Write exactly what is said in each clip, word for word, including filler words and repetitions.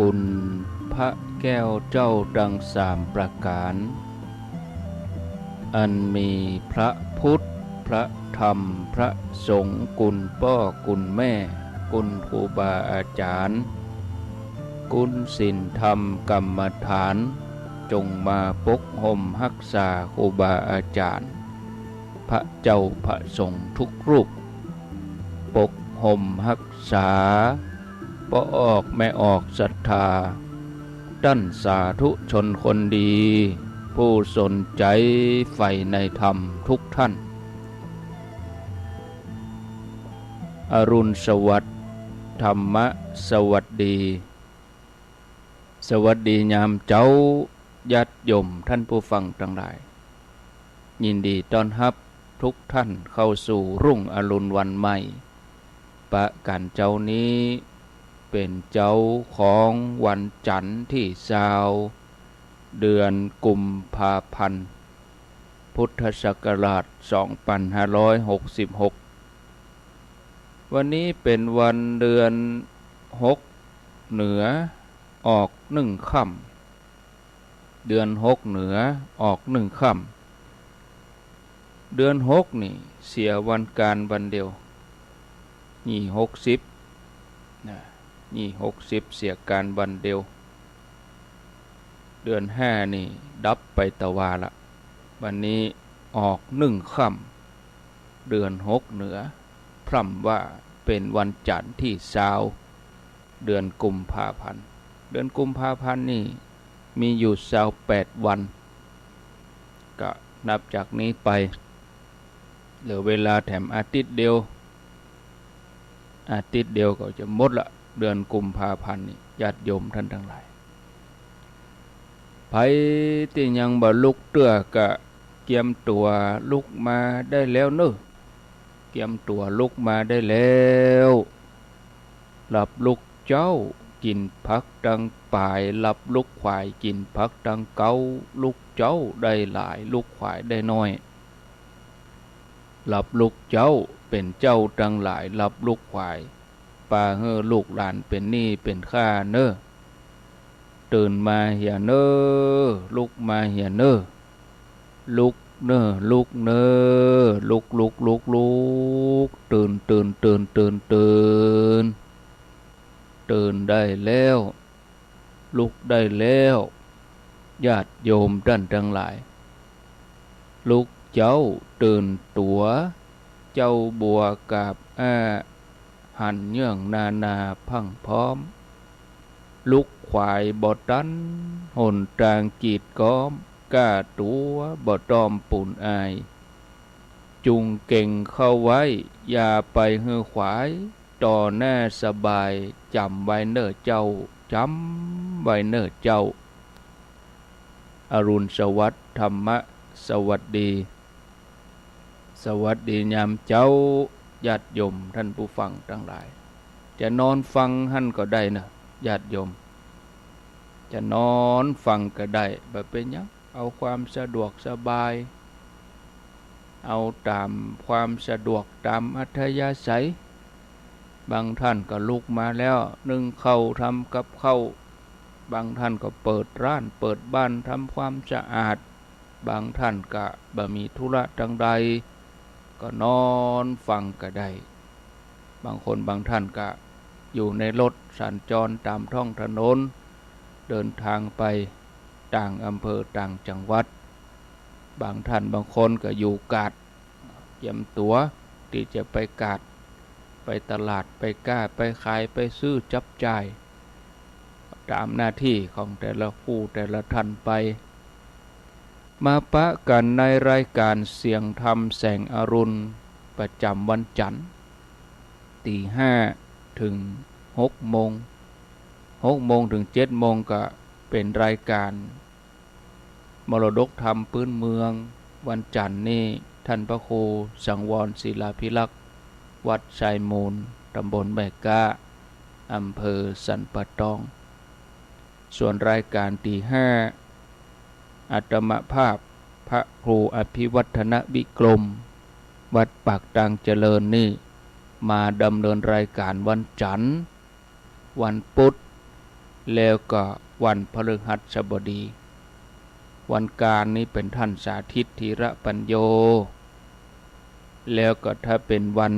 คุณพระแก้วเจ้าตังสามประก๋าน อันมีพระพุทธ พระธรรม พระสงฆ์ คุณป้อ คุณแม่ คุณครูบาอาจ๋ารย์ คุณศีลธรรมกรรมฐาน จงมาปกฮ่มฮักษาครูบาอาจ๋ารย์ พระเจ้าพระสงฆ์ทุกรูป ปกฮ่มฮักษา ป้อออกแม่ออกศรัทธา ต้านสาธุชนคนดี ผู้สนใจ๋ใฝ่ในธรรมทุกท่าน อรุณสวัสดิ์ ธรรมะสวัสดี สวัสดียามเจ๊า ญาติโยมท่านผู้ฟังตังหลาย ยินดีต้อนฮับทุกท่านเข้าสู่รุ่งอรุณวันใหม่ ปะกั๋นเจ๊านี้เป๋นเจ๊าของวันจั๋นทร์ตี้ซาว เดือนกุมภาพันธ์ พุทธศักราชสองปันห้าร้อยหกสิบหก วันนี้เป๋นวันเดือนหกเหนือออกหนึ่งค่ำ เดือนหกเหนือออกหนึ่งค่ำ เดือนหกนี่เสียวันก๋านวันเดียว ยี่หกสิบ นะ ยี่หกสิบ เสียก๋านวันเดียว เดือนห้านี่ดับไปตะวาละ วันนี้ออกหนึ่งค่ำ เดือนหกเหนือ พร่ำว่าเป๋นวันจั๋นทร์ตี้ซาว เดือนกุมภาพันธ์ เดือนกุมภาพันธ์นี่มีอยู่ซาวแปดวัน ก็นับจากนี้ไป เหลือเวลาแถมอาทิตย์เดียว อาทิตย์เดียวก็จะหมดละ เดือนกุมภาพันธ์นี่ ญาติโยมท่านตังหลาย ใผตี้ยังบ่ลุกเตื้อก็เกียมตั๋วลุกมาได้แล้วเน่อ เกียมตั๋วลุกมาได้แล้ว หลับลุกเจ๊ากิ๋นผักตังป๋าย หลับลุกขวายกิ๋นผักตังเก๊า ลุกเจ๊าได้หลาย ลุกขวายได้น้อย หลับลุกเจ๊าเป๋นเจ้าตังหลาย หลับลุกขวาย ปาหื้อลูกหลานเป๋นหนี้เป๋นข้าเน่อ ตื่นมาเหียเน่อ ลุกมาเหียเน่อ ลุกเน่อ ลุกเน่อ ลุก ลุก ลุก ลุก ตื่น ตื่น ตื่น ตื่น ตื่น ตื่นได้แล้ว ลุกได้แล้ว ญาติโยมต้านตังหลาย ลุกเจ๊าตื่นตั๋ว เจ๊าบัวกาบอ้า หันเยื่องนานาพรั่งพร้อม ลุกขวายบ่ตัน หนตางกีดก๊อม ก้าตั๋วบ่ต้องปูนอาย จุ่งเก่งเข้าไว้ อย่าไปหื้อขวาย ต่อหน้าสบาย จ๋ำไว้เน่อเจ้า จ๋ำไว้เน่อเจ้า อรุณสวัสดิ์ ธรรมะสวัสดี สวัสดียามเจ๊า ญาติโยมท่านผู้ฟังตังหลาย จะนอนฟังหั้นก็ได้เน่อ ญาติโยม จะนอนฟังก็ได้ บ่เป๋นหยัง เอาความสะดวกสบาย เอาต๋ามความสะดวกต๋ามอัธยาศัย บางท่านก็ลุกมาแล้ว นึ่งข้าว ทำกับข้าว บางท่านก็เปิดร้าน เปิดบ้าน ทำความสะอาด บางท่านก็บ่มีธุระตังใด ก็นอนฟังก็ได้ บางคนบางท่านก็อยู่ในรถสัญจรต๋ามท้องถนน เดินทางไปต่างอำเภอต่างจังหวัด บางท่านบางคนก็อยู่กาด เตรียมตั๋วตี้จะไปกาด ไปตลาด ไปก้า ไปขาย ไปซื้อจับจ่าย ต๋ามหน้าตี้ของแต่ละผู้แต่ละท่านไป มาปะกั๋นในรายก๋านเสียงธรรมแสงอรุณ ประจ๋ำวันจั๋นทร์ ตี๋ห้าเถิงหกโมง หกโมงเถิงเจ็ดโมงก็เป๋นรายก๋าน มรดกธรรมพื้นเมือง วันจั๋นทร์นี่ ท่านพระครูสังวรศิลาภิรักษ์ วัดทรายมูล ตำบลแม่ก๊า อำเภอสันป่าตอง ส่วนรายก๋านตี๋ห้า อาตมาภาพ พระครูอภิวัฒนวิกรม วัดปากตางเจริญนี่ มาดำเนินรายก๋านวันจั๋นทร์ วันพุธ แล้วก็วันพฤหัสบดี วันกลางนี้เป๋นท่านสาธิต ธีระปัญโญ แล้วก็ถ้าเป๋นวัน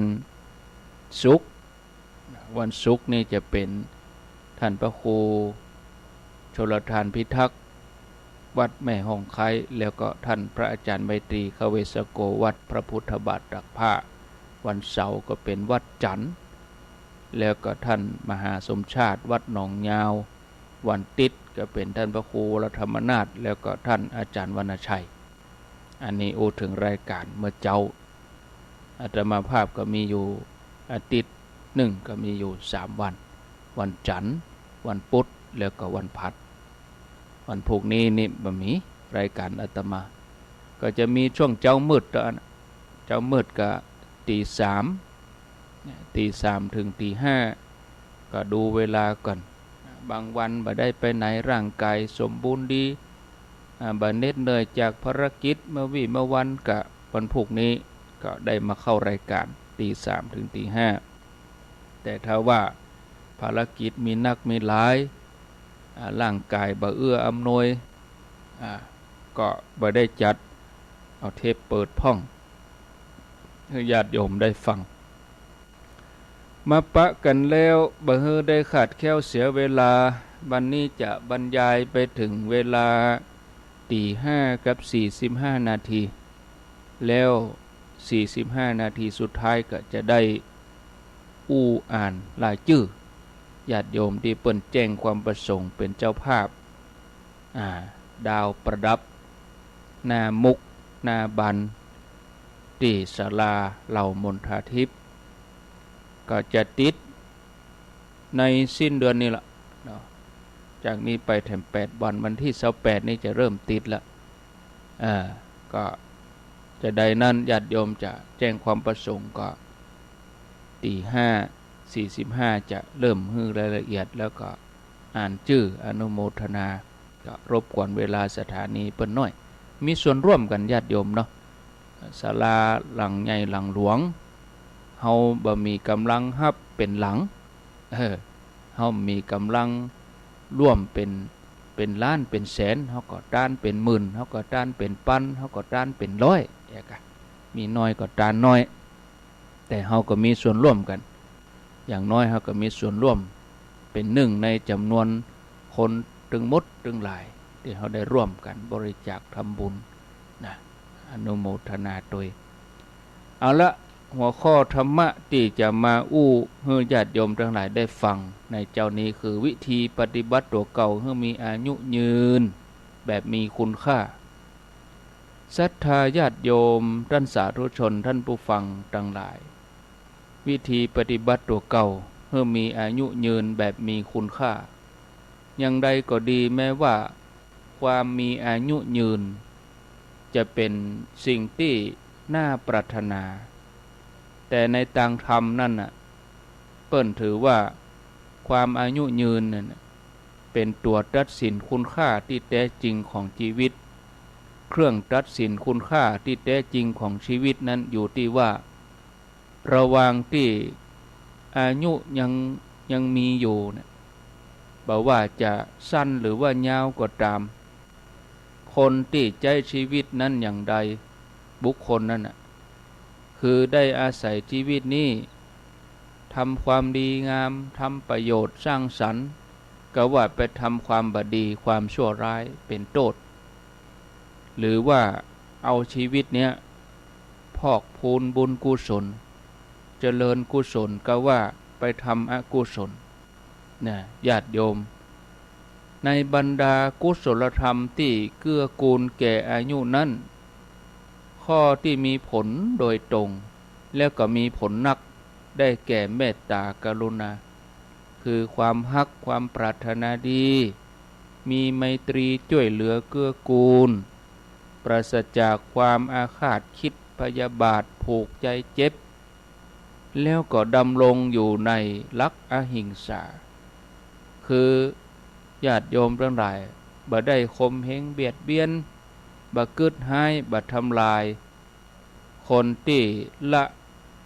ศุกร์ วันศุกร์นี้จะเป๋นท่านพระครูชลทานพิทักษ์ วัดแม่ฮ่องไคร้ แล้วก็ท่านพระอาจารย์ไมตรี ขเวสโก วัดพระพุทธบาทตากผ้า วันเสาร์ก็เป๋นวัดจันทร์ แล้วก็ท่านมหาสมชาติ วัดหนองยาว วันอาทิตย์ก็เป๋นท่านพระครูวรธรรมนาถ แล้วก็ท่านอาจารย์วรรณชัย อันนี้อู้เถิงรายก๋านเมื่อเจ๊า อาตมาภาพก็มีอยู่อาทิตย์นึ่งก็มีอยู่สามวัน วันจันทร์ วันพุธ แล้วก็วันพฤหัส วันพูกนี้นี่บ่มีรายก๋านอาตมา ก็จะมีช่วงเจ๊ามืดเต้าอั้น เจ๊ามืดก็ตีสาม เนี่ย ตีสามเถิงตีห้า ก็ดูเวลาก่อน บางวันบ่ได้ไปไหน ร่างก๋ายสมบูรณ์ดี อ่า บ่เหน็ดเหนื่อยจากภารกิจเมื่อวี้เมื่อวัน ก็วันพูกนี้ก็ได้มาเข้ารายก๋านตีสามเถิงตีห้า แต่ถ้าว่าภารกิจมีนักมีหลาย อ่า ร่างก๋ายบ่เอื้ออำนวย อ่า ก็บ่ได้จัด เอาเทปเปิดพ่อง หื้อญาติโยมได้ฟัง มาปะกั๋นแล้ว บ่หื้อได้ขาดแคลนเสียเวลา วันนี้จะบรรยายไปเถิงเวลาตีห้ากับสี่สิบห้านาที แล้วสี่สิบห้านาทีสุดท้ายก็จะได้อู้อ่านรายจื้อญาติโยมตี้เปิ้นแจ้งความประสงค์เป๋นเจ้าภาพ อ่า ดาวประดับ หน้ามุกหน้าบาน ตี้ศาลาเหล่ามณฑาทิพย์ ก็จะติดในสิ้นเดือนนี้ละเนาะ จากนี้ไปแถมแปดวัน วันตี้ซาวแปดนี่จะเริ่มติดละ อ่า ก็จะได้นั้น ญาติโยมจะแจ้งความประสงค์ก็ตีห้าสี่สิบห้าจะเริ่มหื้อรายละเอียด แล้วก็อ่านจื้ออนุโมทนา ก็รบกวนเวลาสถานีเปิ้นหน้อย มีส่วนร่วมกั๋นญาติโยมเนาะ ศาลาหลังใหญ่หลังหลวง เฮาบ่มีก๋ำลังฮับเป๋นหลัง เออ เฮามีก๋ำลังร่วมเป๋น เป๋นล้านเป๋นแสน เฮาก็ตานเป๋นหมื่น เฮาก็ตานเป๋นปัน เฮาก็ตานเป๋นร้อย แอะกะ มีน้อยก็ตานน้อย แต่เฮาก็มีส่วนร่วมกั๋น อย่างน้อยเฮาก็มีส่วนร่วม เป๋นนึ่งในจ๋ำนวนคนตึงหมดตึงหลาย ตี้เฮาได้ร่วมกั๋นบริจาคทำบุญนะ อนุโมทนาตวย เอาละ หัวข้อธรรมะตี้จะมาอู้หื้อญาติโยมตังหลายได้ฟังในเจ๊านี้คือวิธีปฏิบัติตั๋วเก่าหื้อมีอายุยืนแบบมีคุณค่า ศรัทธาญาติโยม ต้านสาธุชน ต้านผู้ฟังตังหลาย วิธีปฏิบัติตั๋วเก่าหื้อมีอายุยืนแบบมีคุณค่า อย่างใดก็ดี แม้ว่าความมีอายุยืนจะเป๋นสิ่งตี้น่าปรารถนา แต่ในตางธรรมนั้นน่ะ เปิ้นถือว่าความอายุยืนนั้นน่ะ เป๋นตั๋วตัดสินคุณค่าตี้แต๊จริงของจีวิต เครื่องตัดสินคุณค่าตี้แต๊จริงของจีวิตนั้นอยู่ตี้ว่า ระหว่างตี้อายุยัง ยังมีอยู่เนี่ย บ่ว่าจะสั้นหรือว่ายาวก็ต๋าม คนตี้ใจ๊จีวิตนั้นอย่างใด บุคคลนั้นน่ะ คือได้อาศัยจีวิตนี้ ทำความดีงาม ทำประโยชน์สร้างสรรค์ ก็ว่าไปทำความบ่ดี ความชั่วร้ายเป๋นโต้ษ หรือว่าเอาจีวิตเนี้ย พอกพูนบุญกุศล เจริญกุศล ก็ว่าไปทำอกุศล นะ ญาติโยม ในบรรดากุศลธรรมตี้เกื้อกูลแก่อายุนั้น ข้อตี้มีผลโดยตรง แล้วก็มีผลนัก ได้แก่เมตตากรุณา คือความฮัก ความปรารถนาดี มีไมตรีจ้วยเหลือเกื้อกูล ปราศจากความอาฆาตคิดพยาบาทผูกใจ๋เจ็บ แล้วก็ดำรงอยู่ในหลักอหิงสา คือญาติโยมตังหลาย บ่ได้ข่มเหงเบียดเบียน บ่กึ๊ดฮ้าย บ่ทำลาย คนตี้ละ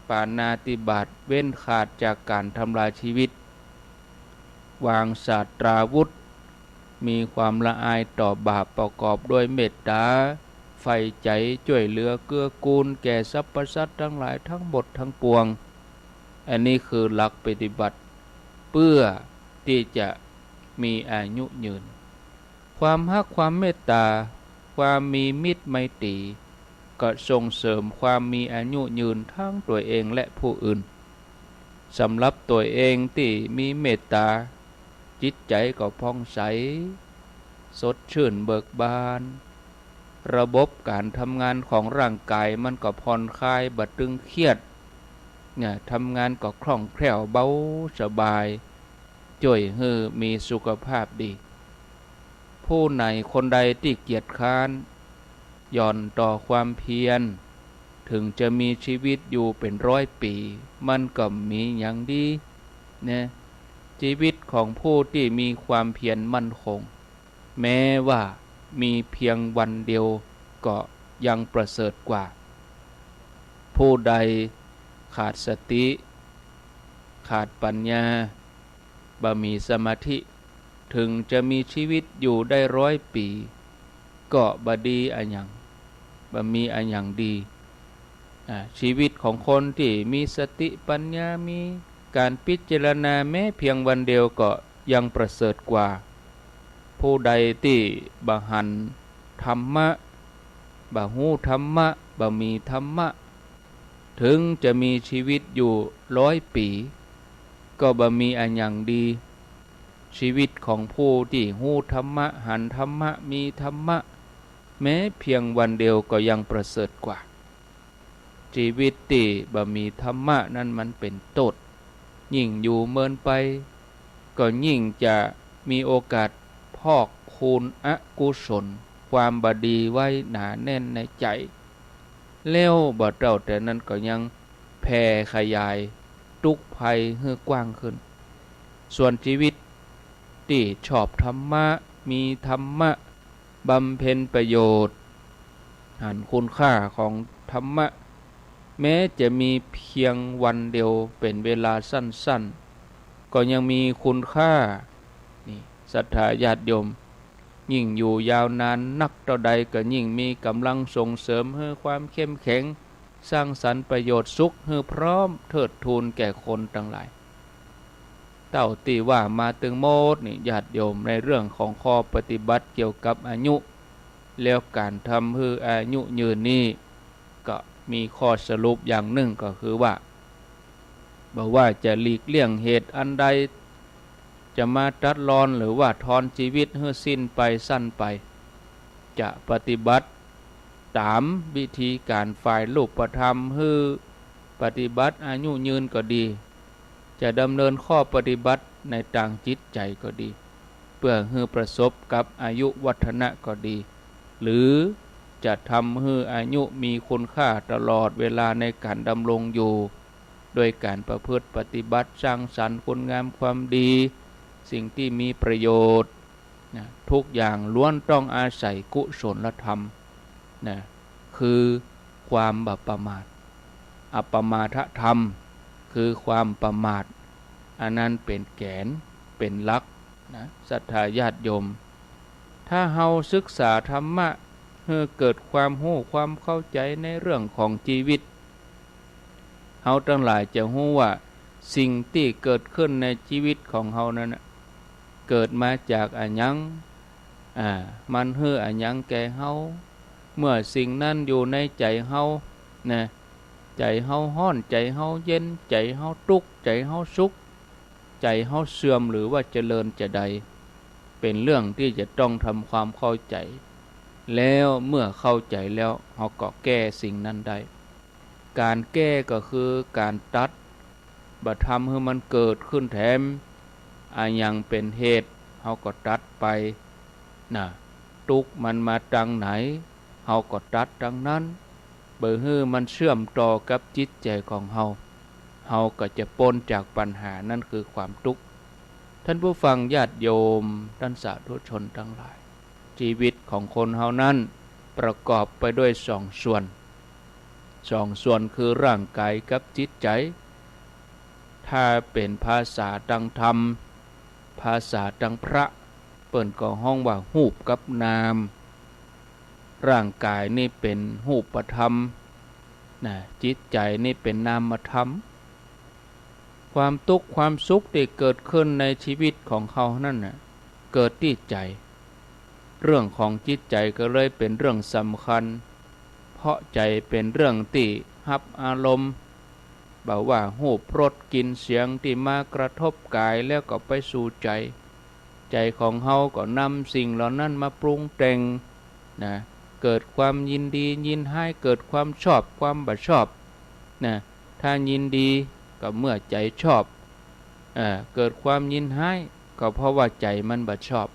ปาณาติบาต เว้นขาดจากก๋านทำลายจีวิต วางศาสตราวุธ มีความละอายต่อบาป ประกอบด้วยเมตตา ใฝ่ใจ๋จ้วยเหลือเกื้อกูลแก่สรรพสัตว์ตังหลายตังหมดตังปวง อันนี้คือหลักปฏิบัติ เพื่อตี้จะมีอายุยืน ความฮักความเมตตา ความมีมิตรไมตรี ก็ส่งเสริมความมีอายุยืนตังตั๋วเองและผู้อื่น สำหรับตั๋วเองตี้มีเมตตา จิตใจ๋ก็ผ่องใส สดชื่นเบิกบาน ระบบก๋านทำงานของร่างก๋ายมันก็ผ่อนคลาย บ่ตึงเครียด เนี่ย ทำงานก็คล่องแคล่วเบาสบาย จ้วยหื้อมีสุขภาพดี ผู้ใดคนใดตี้เกียจคร้าน หย่อนต่อความเพียร เถิงจะมีชีวิตอยู่เป๋นร้อยปี๋ มันก็บ่มีหยังดี นะ ชีวิตของผู้ตี้มีความเพียรมั่นคง แม้ว่ามีเพียงวันเดียวก็ยังประเสริฐกว่า ผู้ใดขาดสติ ขาดปัญญา บ่มีสมาธิ เถิงจะมีชีวิตอยู่ได้ร้อยปี๋ ก็บ่ดีอะหยัง บ่มีอะหยังดี อ่า ชีวิตของคนตี้มีสติปัญญา มีก๋านพิจารณาแม้เพียงวันเดียวก็ยังประเสริฐกว่า ผู้ใดตี้บ่หันธรรมะ บ่ฮู้ธรรมะ บ่มีธรรมะ เถิงจะมีชีวิตอยู่ร้อยปี๋ ก็บ่มีอะหยังดี ชีวิตของผู้ตี้ฮู้ธรรมะ หันธรรมะ มีธรรมะ แม้เพียงวันเดียวก็ยังประเสริฐกว่า ชีวิตตี้บ่มีธรรมะนั้นมันเป๋นโต้ษ ยิ่งอยู่เมินไป ก็ยิ่งจะมีโอกาสพอกพูนอกุศล ความบ่ดีไว้หนาแน่นในใจ๋ แล้วบ่เต้าแต่นั้นก็ยังแผ่ขยายตุ๊กข์ภัยหื้อกว้างขึ้น ส่วนชีวิตตี้ชอบธรรมะ มีธรรมะ บำเพ็ญประโยชน์ หันคุณค่าของธรรมะ แม้จะมีเพียงวันเดียวเป๋นเวลาสั้นๆ ก็ยังมีคุณค่า นี่ ศรัทธาญาติโยม ยิ่งอยู่ยาวนานนักเต้าใด ก็ยิ่งมีก๋ำลังส่งเสริมหื้อความเข้มแข็ง สร้างสรรค์ประโยชน์สุขหื้อพร้อมเทิดทูนแก่คนตังหลาย เต้าตี้ว่ามาตึงหมดนี่ ญาติโยม ในเรื่องของข้อปฏิบัติเกี่ยวกับอายุ แล้วก๋านทำหื้ออายุยืนนี้ ก็มีข้อสรุปอย่างนึ่งก็คือว่า บ่ว่าจะหลีกเลี่ยงเหตุอันใด จะมาตัดรอนหรือว่าทอนชีวิตหื้อสิ้นไป สั้นไป จะปฏิบัติต๋ามวิธีก๋านฝ่ายรูปธรรมหื้อปฏิบัติอายุยืนก็ดี จะดำเนินข้อปฏิบัติในตางจิตใจ๋ก็ดี เปื้อหื้อประสบกับอายุวัฒนะก็ดี หรือจะทำหื้ออายุมีคุณค่าตลอดเวลาในก๋านดำรงอยู่ โดยก๋านประพฤติปฏิบัติสร้างสรรค์คุณงามความดี สิ่งตี้มีประโยชน์ นะ ทุกอย่างล้วนต้องอาศัยกุศลธรรม นะ คือความบ่ประมาท อัปปมาทธรรม คือความบ่ประมาท อันนั้นเป๋นแก๋น เป๋นหลัก นะ ศรัทธาญาติโยม ถ้าเฮาศึกษาธรรมะ หื้อเกิดความฮู้ความเข้าใจ๋ในเรื่องของชีวิต เฮาตังหลายจะฮู้ว่าสิ่งตี้เกิดขึ้นในชีวิตของเฮานั้นน่ะ เกิดมาจากอะหยัง อ่า มันหื้ออะหยังแก่เฮา เมื่อสิ่งนั้นอยู่ในใจ๋เฮา นะ ใจ๋เฮาฮ้อน ใจ๋เฮาเย็น ใจ๋เฮาตุ๊กข์ ใจ๋เฮาสุข ใจ๋เฮาเสื่อมหรือว่าเจริญจาใด เป๋นเรื่องตี้จะต้องทำความเข้าใจ๋ แล้วเมื่อเข้าใจ๋แล้ว เฮาก็แก้สิ่งนั้นได้ ก๋านแก้ก็คือก๋านตัด บ่ทำหื้อมันเกิดขึ้นแถม อะหยังเป๋นเหตุ เฮาก็ตัดไป นะ ตุ๊กข์มันมาตางไหน เฮาก็ตัดตางนั้น บ่หื้อมันเชื่อมต่อกับจิตใจ๋ของเฮา เฮาก็จะป๊นจากปัญหา นั่นคือความตุ๊กข์ ท่านผู้ฟังญาติโยม ท่านสาธุชนตังหลาย ชีวิตของคนเฮานั้นประกอบไปด้วยสองส่วน สองส่วนคือร่างก๋ายกับจิตใจ๋ ถ้าเป๋นภาษาตางธรรม ภาษาตังพระเปิ้นก็ฮ้องว่าฮูปกับนาม ร่างก๋ายนี่เป๋นฮูปธรรมนะ จิตใจ๋นี่เป๋นนามธรรม ความตุ๊กข์ความสุขตี้เกิดขึ้นในจีวิตของเฮานั้นน่ะ เกิดตี้ใจ๋ เรื่องของจิตใจ๋ก็เลยเป๋นเรื่องสำคัญ เพราะใจ๋เป๋นเรื่องตี้ฮับอารมณ์ บ่าว่าฮูป รส กลิ่น เสียงตี้มากระทบก๋ายแล้วก็ไปสู่ใจ๋ ใจ๋ของเฮาก็นำสิ่งเหล่านั้นมาปรุงแต่งนะ เกิดความยินดียินฮ้าย เกิดความชอบความบ่ชอบนะ ถ้ายินดีก็เมื่อใจ๋ชอบ เอ่อ เกิดความยินฮ้ายก็เพราะว่าใจ๋มันบ่ชอบ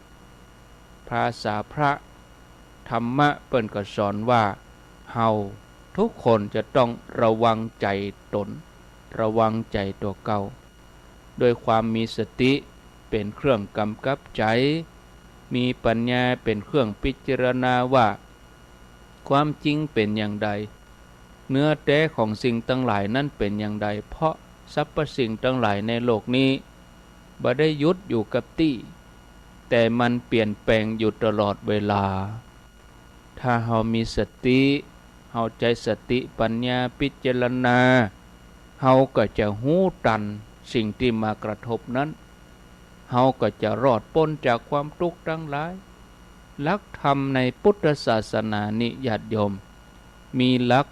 ภาษาพระธรรมะเปิ้นก็สอนว่า เฮาทุกคนจะต้องระวังใจ๋ต๋น ระวังใจ๋ตั๋วเก่า ด้วยความมีสติเป๋นเครื่องกำกับใจ๋ มีปัญญาเป๋นเครื่องพิจารณาว่า ความจริงเป๋นอย่างใด เนื้อแต๊ของสิ่งตังหลายนั้นเป๋นอย่างใด เพราะสรรพสิ่งตังหลายในโลกนี้บ่ได้หยุดอยู่กับตี้ แต่มันเปลี่ยนแปลงอยู่ตลอดเวลา ถ้าเฮามีสติ เฮาใจ๊สติปัญญาพิจารณา เฮาก็จะฮู้ตันสิ่งตี้มากระทบนั้น เฮาก็จะรอดป๊นจากความตุ๊กข์ตังหลาย หลักธรรมในพุทธศาสนานี้ ญาติโยม มีหลัก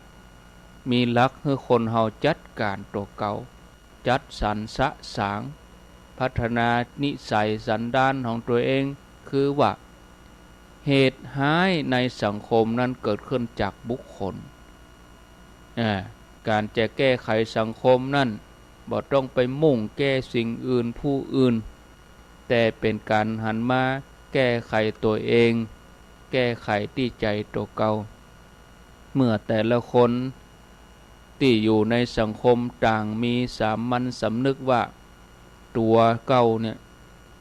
มีหลักหื้อคนเฮาจัดก๋านตั๋วเก่า จัดสรรสะสาง พัฒนานิสัยสันดานของตั๋วเอง คือว่า เหตุฮ้ายในสังคมนั้นเกิดขึ้นจากบุคคล อ่า ก๋านจะแก้ไขสังคมนั้น บ่ต้องไปมุ่งแก้สิ่งอื่นผู้อื่น แต่เป๋นก๋านหันมาแก้ไขตั๋วเอง แก้ไขตี้ใจ๋ตั๋วเก่า เมื่อแต่ละคนตี้อยู่ในสังคมต่างมีสามัญสำนึกว่าตั๋วเก่าเนี่ย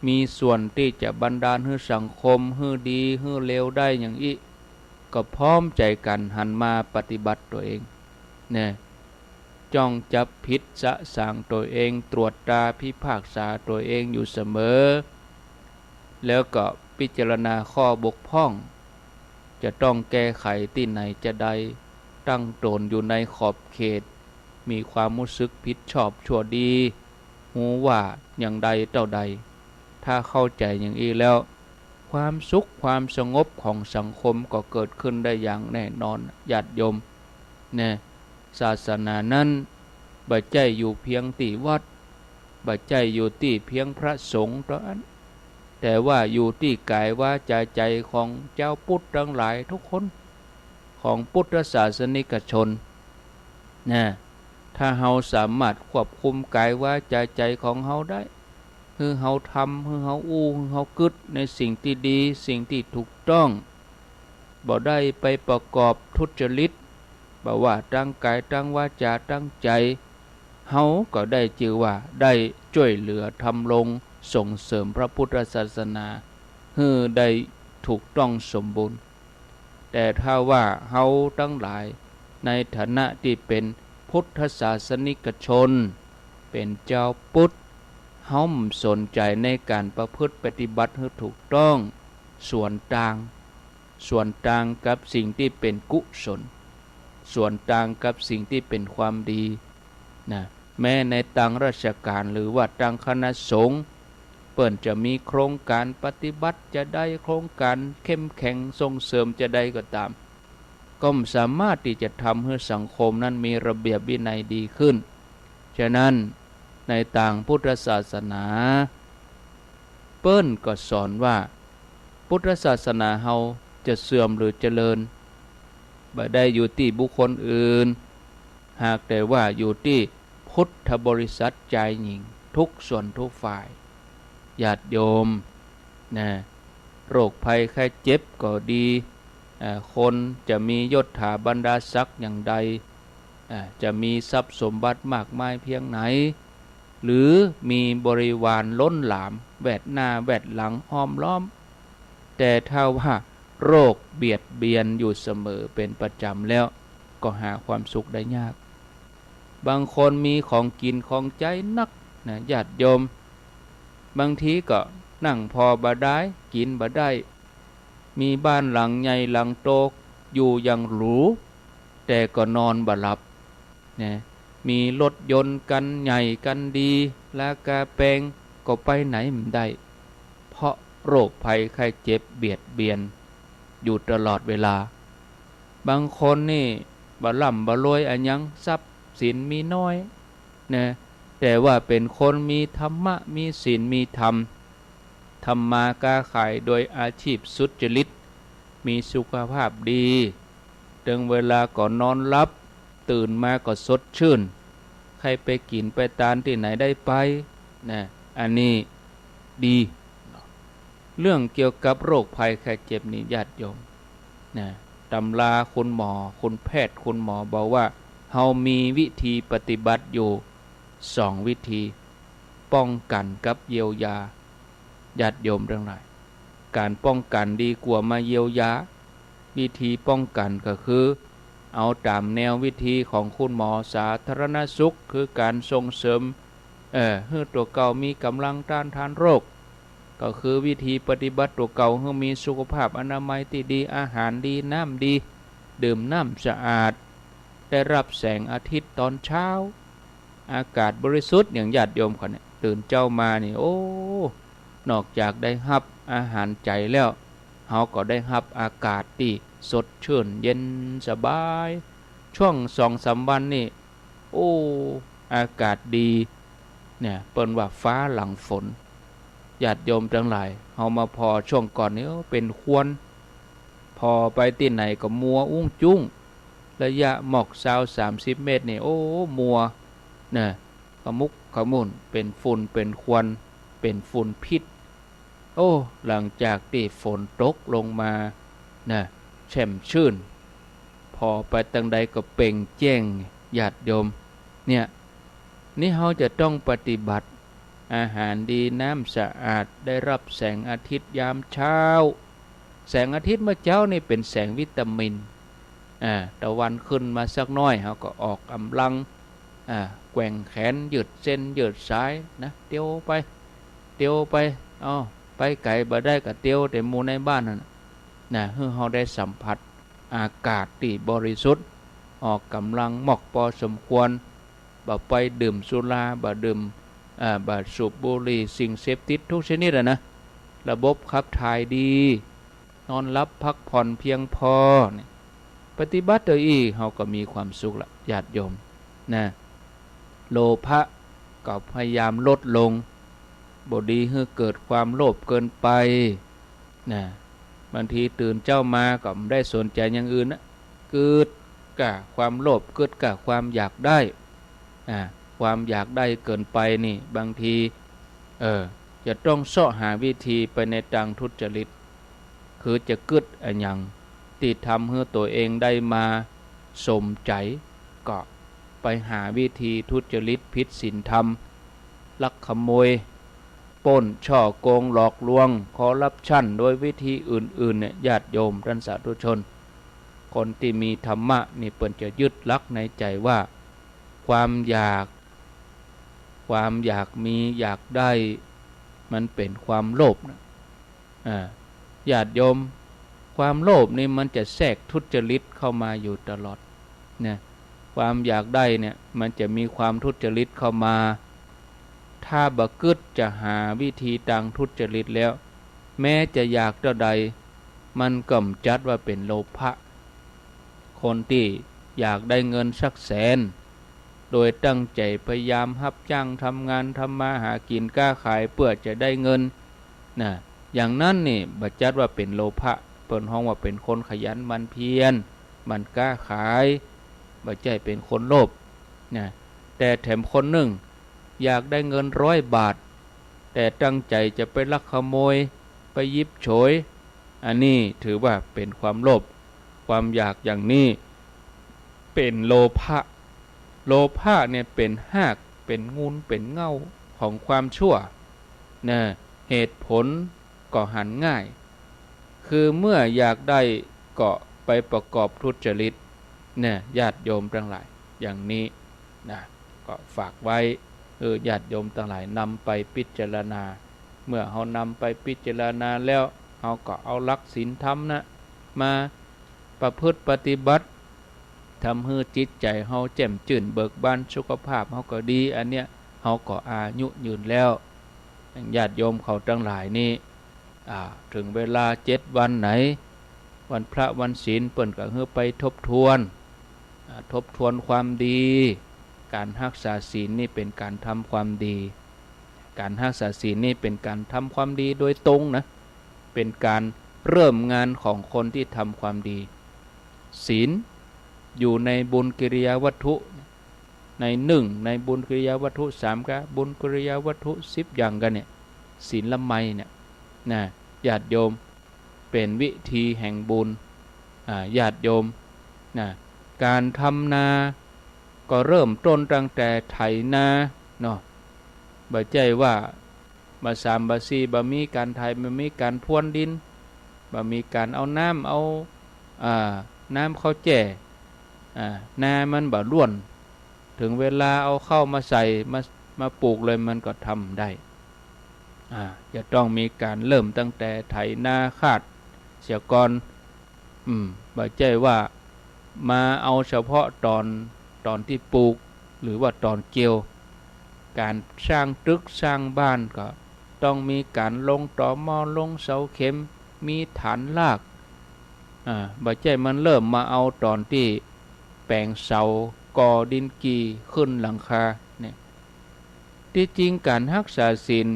มีส่วนตี้จะบันดาลหื้อสังคมหื้อดีหื้อเลวได้อย่างอี้ ก็พร้อมใจ๋กั๋นหันมาปฏิบัติตั๋วเอง เนี่ย จ้องจับผิดสะสางตั๋วเอง ตรวจตราพิพากษาตั๋วเองอยู่เสมอ แล้วก็พิจารณาข้อบกพร่อง จะต้องแก้ไขตี้ไหนจาใด ตั้งต๋นอยู่ในขอบเขต มีความฮู้สึกผิดชอบชั่วดี ฮู้ว่าอย่างใดเต้าใด ถ้าเข้าใจ๋อย่างอี้แล้ว ความสุขความสงบของสังคมก็เกิดขึ้นได้อย่างแน่นอน ญาติโยม เนี่ย ศาสนานั้นบ่ใจ้อยู่เพียงตี้วัด บ่ใจ้อยู่ตี้เพียงพระสงฆ์เต้าอั้น แต่ว่าอยู่ตี้ก๋ายวาจาใจ๋ของจาวพุทธตังหลายทุกคน ของพุทธศาสนิกชน นะ ถ้าเฮาสามารถควบคุมก๋ายวาจาใจ๋ของเฮาได้ หื้อเฮาทำ หื้อเฮาอู้ หื้อเฮากึ๊ดในสิ่งตี้ดี สิ่งตี้ถูกต้อง บ่ได้ไปประกอบทุจริต บ่ว่าตางก๋าย ตางวาจา ตางใจ๋ เฮาก็ได้จื้อว่าได้จ้วยเหลือทำรงส่งเสริมพระพุทธศาสนา หื้อได้ถูกต้องสมบูรณ์ แต่ถ้าว่าเฮาตังหลายในฐานะตี้เป๋นพุทธศาสนิกชน เป๋นจาวพุทธ เฮาบ่สนใจ๋ในก๋านประพฤติปฏิบัติหื้อถูกต้อง สวนตาง สวนตางกับสิ่งตี้เป๋นกุศล สวนตางกับสิ่งตี้เป๋นความดี นะ แม้ในตางราชก๋านหรือว่าตางคณะสงฆ์ เปิ้นจะมีโครงก๋านปฏิบัติจาใด โครงก๋านเข้มแข็งส่งเสริมจาใดก็ต๋าม ก็บ่สามารถตี้จะทำหื้อสังคมนั้นมีระเบียบวินัยดีขึ้น ฉะนั้นในตางพุทธศาสนา เปิ้นก็สอนว่า พุทธศาสนาเฮาจะเสื่อมหรือเจริญ บ่ได้อยู่ตี้บุคคลอื่น หากแต่ว่าอยู่ตี้พุทธบริษัทจายหญิงทุกส่วนทุกฝ่าย ญาติโยม นะ โรคภัยไข้เจ็บก็ดี อ่า คนจะมียศถาบรรดาศักดิ์อย่างใด อ่า จะมีทรัพย์สมบัติมากมายเพียงไหน หรือมีบริวารล้นหลามแวดหน้าแวดหลังห้อมล้อม แต่ถ้าว่าโรคเบียดเบียนอยู่เสมอเป๋นประจ๋ำแล้ว ก็หาความสุขได้ยาก บางคนมีของกิ๋นของใจ๊นักนะ ญาติโยม บางทีก็นั่งผ่อบ่ได้ กิ๋นบ่ได้ มีบ้านหลังใหญ่หลังโต อยู่อย่างหรู แต่ก็นอนบ่หลับ นะ มีรถยนต์คันใหญ่คันดี ราคาแพง ก็ไปไหนบ่ได้ เพราะโรคภัยไข้เจ็บเบียดเบียนอยู่ตลอดเวลา บางคนนี่บ่ร่ำบ่รวยอะหยัง ทรัพย์สินมีน้อย นะ แต่ว่าเป๋นคนมีธรรมะ มีศีล มีธรรม ทำมาค้าขายโดยอาชีพสุจริต มีสุขภาพดี เถิงเวลาก็นอนหลับ ตื่นมาก็สดชื่น ใค่ไปกิ๋นไปตานตี้ไหนได้ไป นะ อันนี้ดี เรื่องเกี่ยวกับโรคภัยไข้เจ็บนี่ญาติโยม นะ ตำราคุณหมอ คุณแพทย์คุณหมอบอกว่า เฮามีวิธีปฏิบัติอยู่สองวิธี ป้องกันกับเยียวยา ญาติโยมตังหลาย ก๋านป้องกันดีกว่ามาเยียวยา วิธีป้องกันก็คือ เอาต๋ามแนววิธีของคุณหมอสาธารณสุข คือก๋านส่งเสริม เอ่อ หื้อตั๋วเก่ามีก๋ำลังต้านทานโรค ก็คือวิธีปฏิบัติตั๋วเก่าหื้อมีสุขภาพอนามัยตี้ดี อาหารดี น้ำดี ดื่มน้ำสะอาด ได้ฮับแสงอาทิตย์ต๋อนเช้า อากาศบริสุทธิ์ อย่างญาติโยมข้อยเนี่ย ตื่นเจ๊ามานี่ โอ้ นอกจากได้ฮับอาหารใจ๋แล้ว เฮาก็ได้ฮับอากาศตี้สดชื่นเย็นสบาย ช่วงสองสามวันนี่ โอ้ อากาศดี เนี่ย เปิ้นว่าฟ้าหลังฝน ญาติโยมตังหลาย เฮามาผ่อช่วงก่อนนี่ เป๋นควัน ผ่อไปตี้ไหนก็มัวอุ้งจุ้ง ระยะหมอกซาวสามสิบเมตรนี่ โอ้ มัว นะ ขมุกขมุ่น เป๋นฝุ่น เป๋นควัน เป๋นฝุ่นพิษ โอ้ หลังจากตี้ฝนตกลงมา นะ แช่มชื่น ผ่อไปตางใดก็เปล่งแจ้ง ญาติโยม เนี่ย นี่เฮาจะต้องปฏิบัติ อาหารดี น้ำสะอาด ได้ฮับแสงอาทิตย์ยามเช้า แสงอาทิตย์เมื่อเจ๊านี่เป๋นแสงวิตามิน อ่า ตะวันขึ้นมาสักหน้อย เฮาก็ออกก๋ำลัง อ่า แกว่งแขน ยืดเส้น ยืดสาย นะ เตียวไป เตียวไป อ้อ ไปไก๋บ่ได้ก็เตียวแต่หมู่ในบ้านหั้นน่ะ นะ หื้อเฮาได้สัมผัสอากาศตี้บริสุทธิ์ ออกก๋ำลังมอกปอสมควร บ่ไปดื่มสุรา บ่ดื่ม อ่า บ่สูบบุหรี่ สิ่งเสพติดทุกชนิดอะนะ ระบบขับถ่ายดี นอนหลับพักผ่อนเพียงพอ เนี่ย ปฏิบัติเต้าอี้ เฮาก็มีความสุขละ ญาติโยม นะ โลภะก็พยายามลดลง บ่ดีหื้อเกิดความโลภเกินไป นะ บางทีตื่นเจ๊ามาก็บ่ได้สนใจ๋อย่างอื่นนะ กึ๊ดก้าความโลภ กึ๊ดก้าความอยากได้ อ่า ความอยากได้เกินไปนี่ บางที เออ จะต้องเซาะหาวิธีไปในตางทุจริต คือจะกึ๊ดอะหยังตี้ทำหื้อตั๋วเองได้มาสมใจ๋ ก็ไปหาวิธีทุจริตผิดศีลธรรม ลักขโมย ปล้น ฉ้อโกง หลอกลวง คอร์รัปชัน โดยวิธีอื่นๆ เนี่ย ญาติโยมต้านสาธุชน คนตี้มีธรรมะนี่เปิ้นจะยึดหลักในใจ๋ว่า ความอยาก ความอยากมีอยากได้ มันเป๋นความโลภนะ อ่า ญาติโยม ความโลภนี่มันจะแทรกทุจริตเข้ามาอยู่ตลอด นะ ความอยากได้เนี่ย มันจะมีความทุจริตเข้ามา ถ้าบ่กึ๊ดจะหาวิธีตางทุจริตแล้ว แม้จะอยากเต้าใด มันก็บ่จัดว่าเป๋นโลภะ คนตี้อยากได้เงินสักแสน โดยตั้งใจ๋พยายามฮับจ้างทำงาน ทำมาหากิ๋น ก๊าขาย เปื้อจะได้เงิน นะ อย่างนั้นนี่ บ่จัดว่าเป๋นโลภะ เปิ้นฮ้องว่าเป๋นคนขยันหมั่นเพียร หมั่นก๊าขาย บ่ใจ้เป๋นคนโลภ นะ แต่แถมคนนึ่ง อยากได้เงินร้อยบาท แต่ตั้งใจ๋จะไปลักขโมย ไปหยิบฉวย อันนี้ถือว่าเป๋นความโลภ ความอยากอย่างนี้เป๋นโลภะ โลภะเนี่ยเป๋นฮาก เป๋นงูล เป๋นเหง้าของความชั่ว นะ เหตุผลก็หันง่าย คือเมื่ออยากได้ก็ไปประกอบทุจริต เนี่ย ญาติโยมตังหลาย อย่างนี้ นะ ก็ฝากไว้ เออ ญาติโยมตังหลายนำไปพิจารณา เมื่อเฮานำไปพิจารณาแล้ว เฮาก็เอาหลักศีลธรรมนะ มาประพฤติปฏิบัติ ทำหื้อจิตใจ๋เฮาแจ่มจื้นเบิกบาน สุขภาพเฮาก็ดี อันเนี้ยเฮาก็อายุยืนแล้ว ญาติโยมเขาตังหลายนี่ อ่า เถิงเวลาเจ็ดวันไหน วันพระวันศีล เปิ้นก็หื้อไปทบทวน อ่า ทบทวนความดี ก๋านฮักษาศีลนี่เป๋นก๋านทำความดี ก๋านฮักษาศีลนี่เป๋นก๋านทำความดีโดยตรงนะ เป๋นก๋านเริ่มงานของคนตี้ทำความดี ศีลอยู่ในบุญกิริยาวัตถุ ในนึ่ง ในบุญกิริยาวัตถุสาม กับบุญกิริยาวัตถุสิบอย่างกั๋นเนี่ย ศีลมัยเนี่ย นะ ญาติโยม เป๋นวิธีแห่งบุญ อ่า ญาติโยม นะ ก๋านทำนา ก็เริ่มต้นตั้งแต่ไถนาเนาะ บ่ใจ้ว่า บ่สามบ่สี่ บ่มีก๋านไถ บ่มีก๋านพรวนดิน บ่มีก๋านเอาน้ำ เอา อ่า น้ำเข้าแจ้ อ่า นามันบ่ล้วน เถิงเวลาเอาข้าวมาใส่ มา มาปลูกเลย มันก็ทำได้ อ่า จะต้องมีก๋านเริ่มตั้งแต่ไถนาคาดเสียก่อน อืม บ่ใจ้ว่ามาเอาเฉพาะต๋อน ต๋อนตี้ปลูก หรือว่าต๋อนเกี่ยว ก๋านสร้างตึกสร้างบ้านก็ต้องมีก๋านลงตอหม้อ ลงเสาเข็ม มีฐานราก อ่า บ่ใจ้มันเริ่มมาเอาต๋อนตี้แป๋งเสา ก่อดินกี่ ขึ้นหลังคา เนี่ย ตี้จริงก๋านฮักษาศีล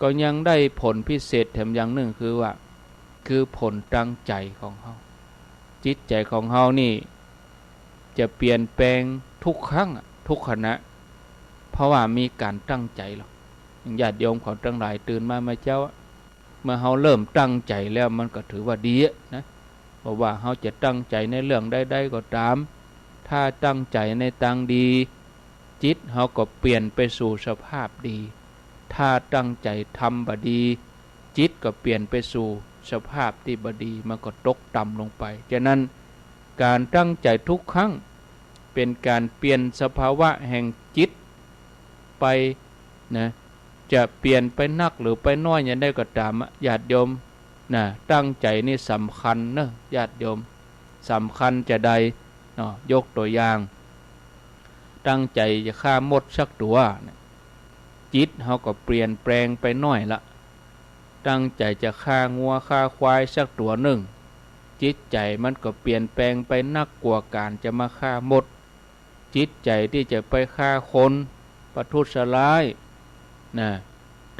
ก็ยังได้ผลพิเศษแถมอย่างนึ่ง คือว่า คือผลตั้งใจ๋ของเฮา จิตใจ๋ของเฮานี่ จะเปลี่ยนแปลงทุกครั้งอะ ทุกขณะ เพราะว่ามีก๋านตั้งใจ๋แล้ว ญาติโยมเขาตังหลายตื่นมาเมื่อเจ๊าอะ เมื่อเฮาเริ่มตั้งใจ๋แล้ว มันก็ถือว่าดีอะนะ บ่ว่าเฮาจะตั้งใจ๋ในเรื่องใดๆ ก็ต๋าม ถ้าตั้งใจ๋ในตางดี จิตเฮาก็เปลี่ยนไปสู่สภาพดี ถ้าตั้งใจ๋ทำบ่ดี จิตก็เปลี่ยนไปสู่สภาพตี้บ่ดี มันก็ตกต่ำลงไป ฉะนั้น ก๋านตั้งใจ๋ทุกครั้ง เป๋นก๋านเปลี่ยนสภาวะแห่งจิตไปนะ จะเปลี่ยนไปนักหรือไปน้อยอย่างใดก็ต๋ามอะ ญาติโยมนะ ตั้งใจ๋นี่สำคัญเนาะ ญาติโยม สำคัญจาใดเนาะ ยกตั๋วอย่าง ตั้งใจ๋จะฆ่ามดสักตั๋วเนี่ย จิตเฮาก็เปลี่ยนแปลงไปน้อยละ ตั้งใจ๋จะฆ่างัวฆ่าควายสักตั๋วนึ่ง จิตใจ๋มันก็เปลี่ยนแปลงไปนักกว่าก๋านจะมาฆ่ามด จิตใจ๋ตี้จะไปฆ่าคน ประทุษร้ายนะ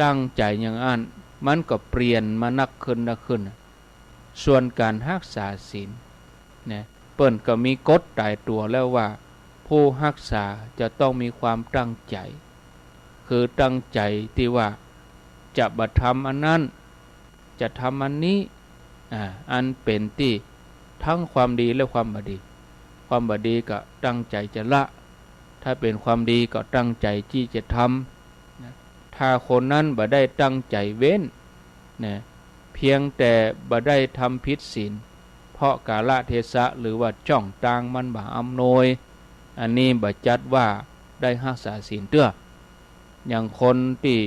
ตั้งใจ๋อย่างอั้น มันก็เปลี่ยนมานักขึ้นนักขึ้น ส่วนก๋านฮักษาศีลนะ เปิ้นก็มีกฎต๋ายตั๋วแล้วว่า ผู้ฮักษาจะต้องมีความตั้งใจ๋ คือตั้งใจ๋ตี้ว่าจะบ่ทำอันนั้น จะทำอันนี้ อ่า อันเป๋นตี้ทั้งความดีและความบ่ดี ความบ่ดีก็ตั้งใจ๋จะละ ถ้าเป๋นความดีก็ตั้งใจ๋ตี้จะทำนะ ถ้าคนนั้นบ่ได้ตั้งใจ๋เว้นนะ เพียงแต่บ่ได้ทำผิดศีล เพราะกาลเทศะหรือว่าจ้องตางมันบ่อำนวย อันนี้บ่จัดว่าได้ฮักษาศีลเตื้อ อย่างคนตี้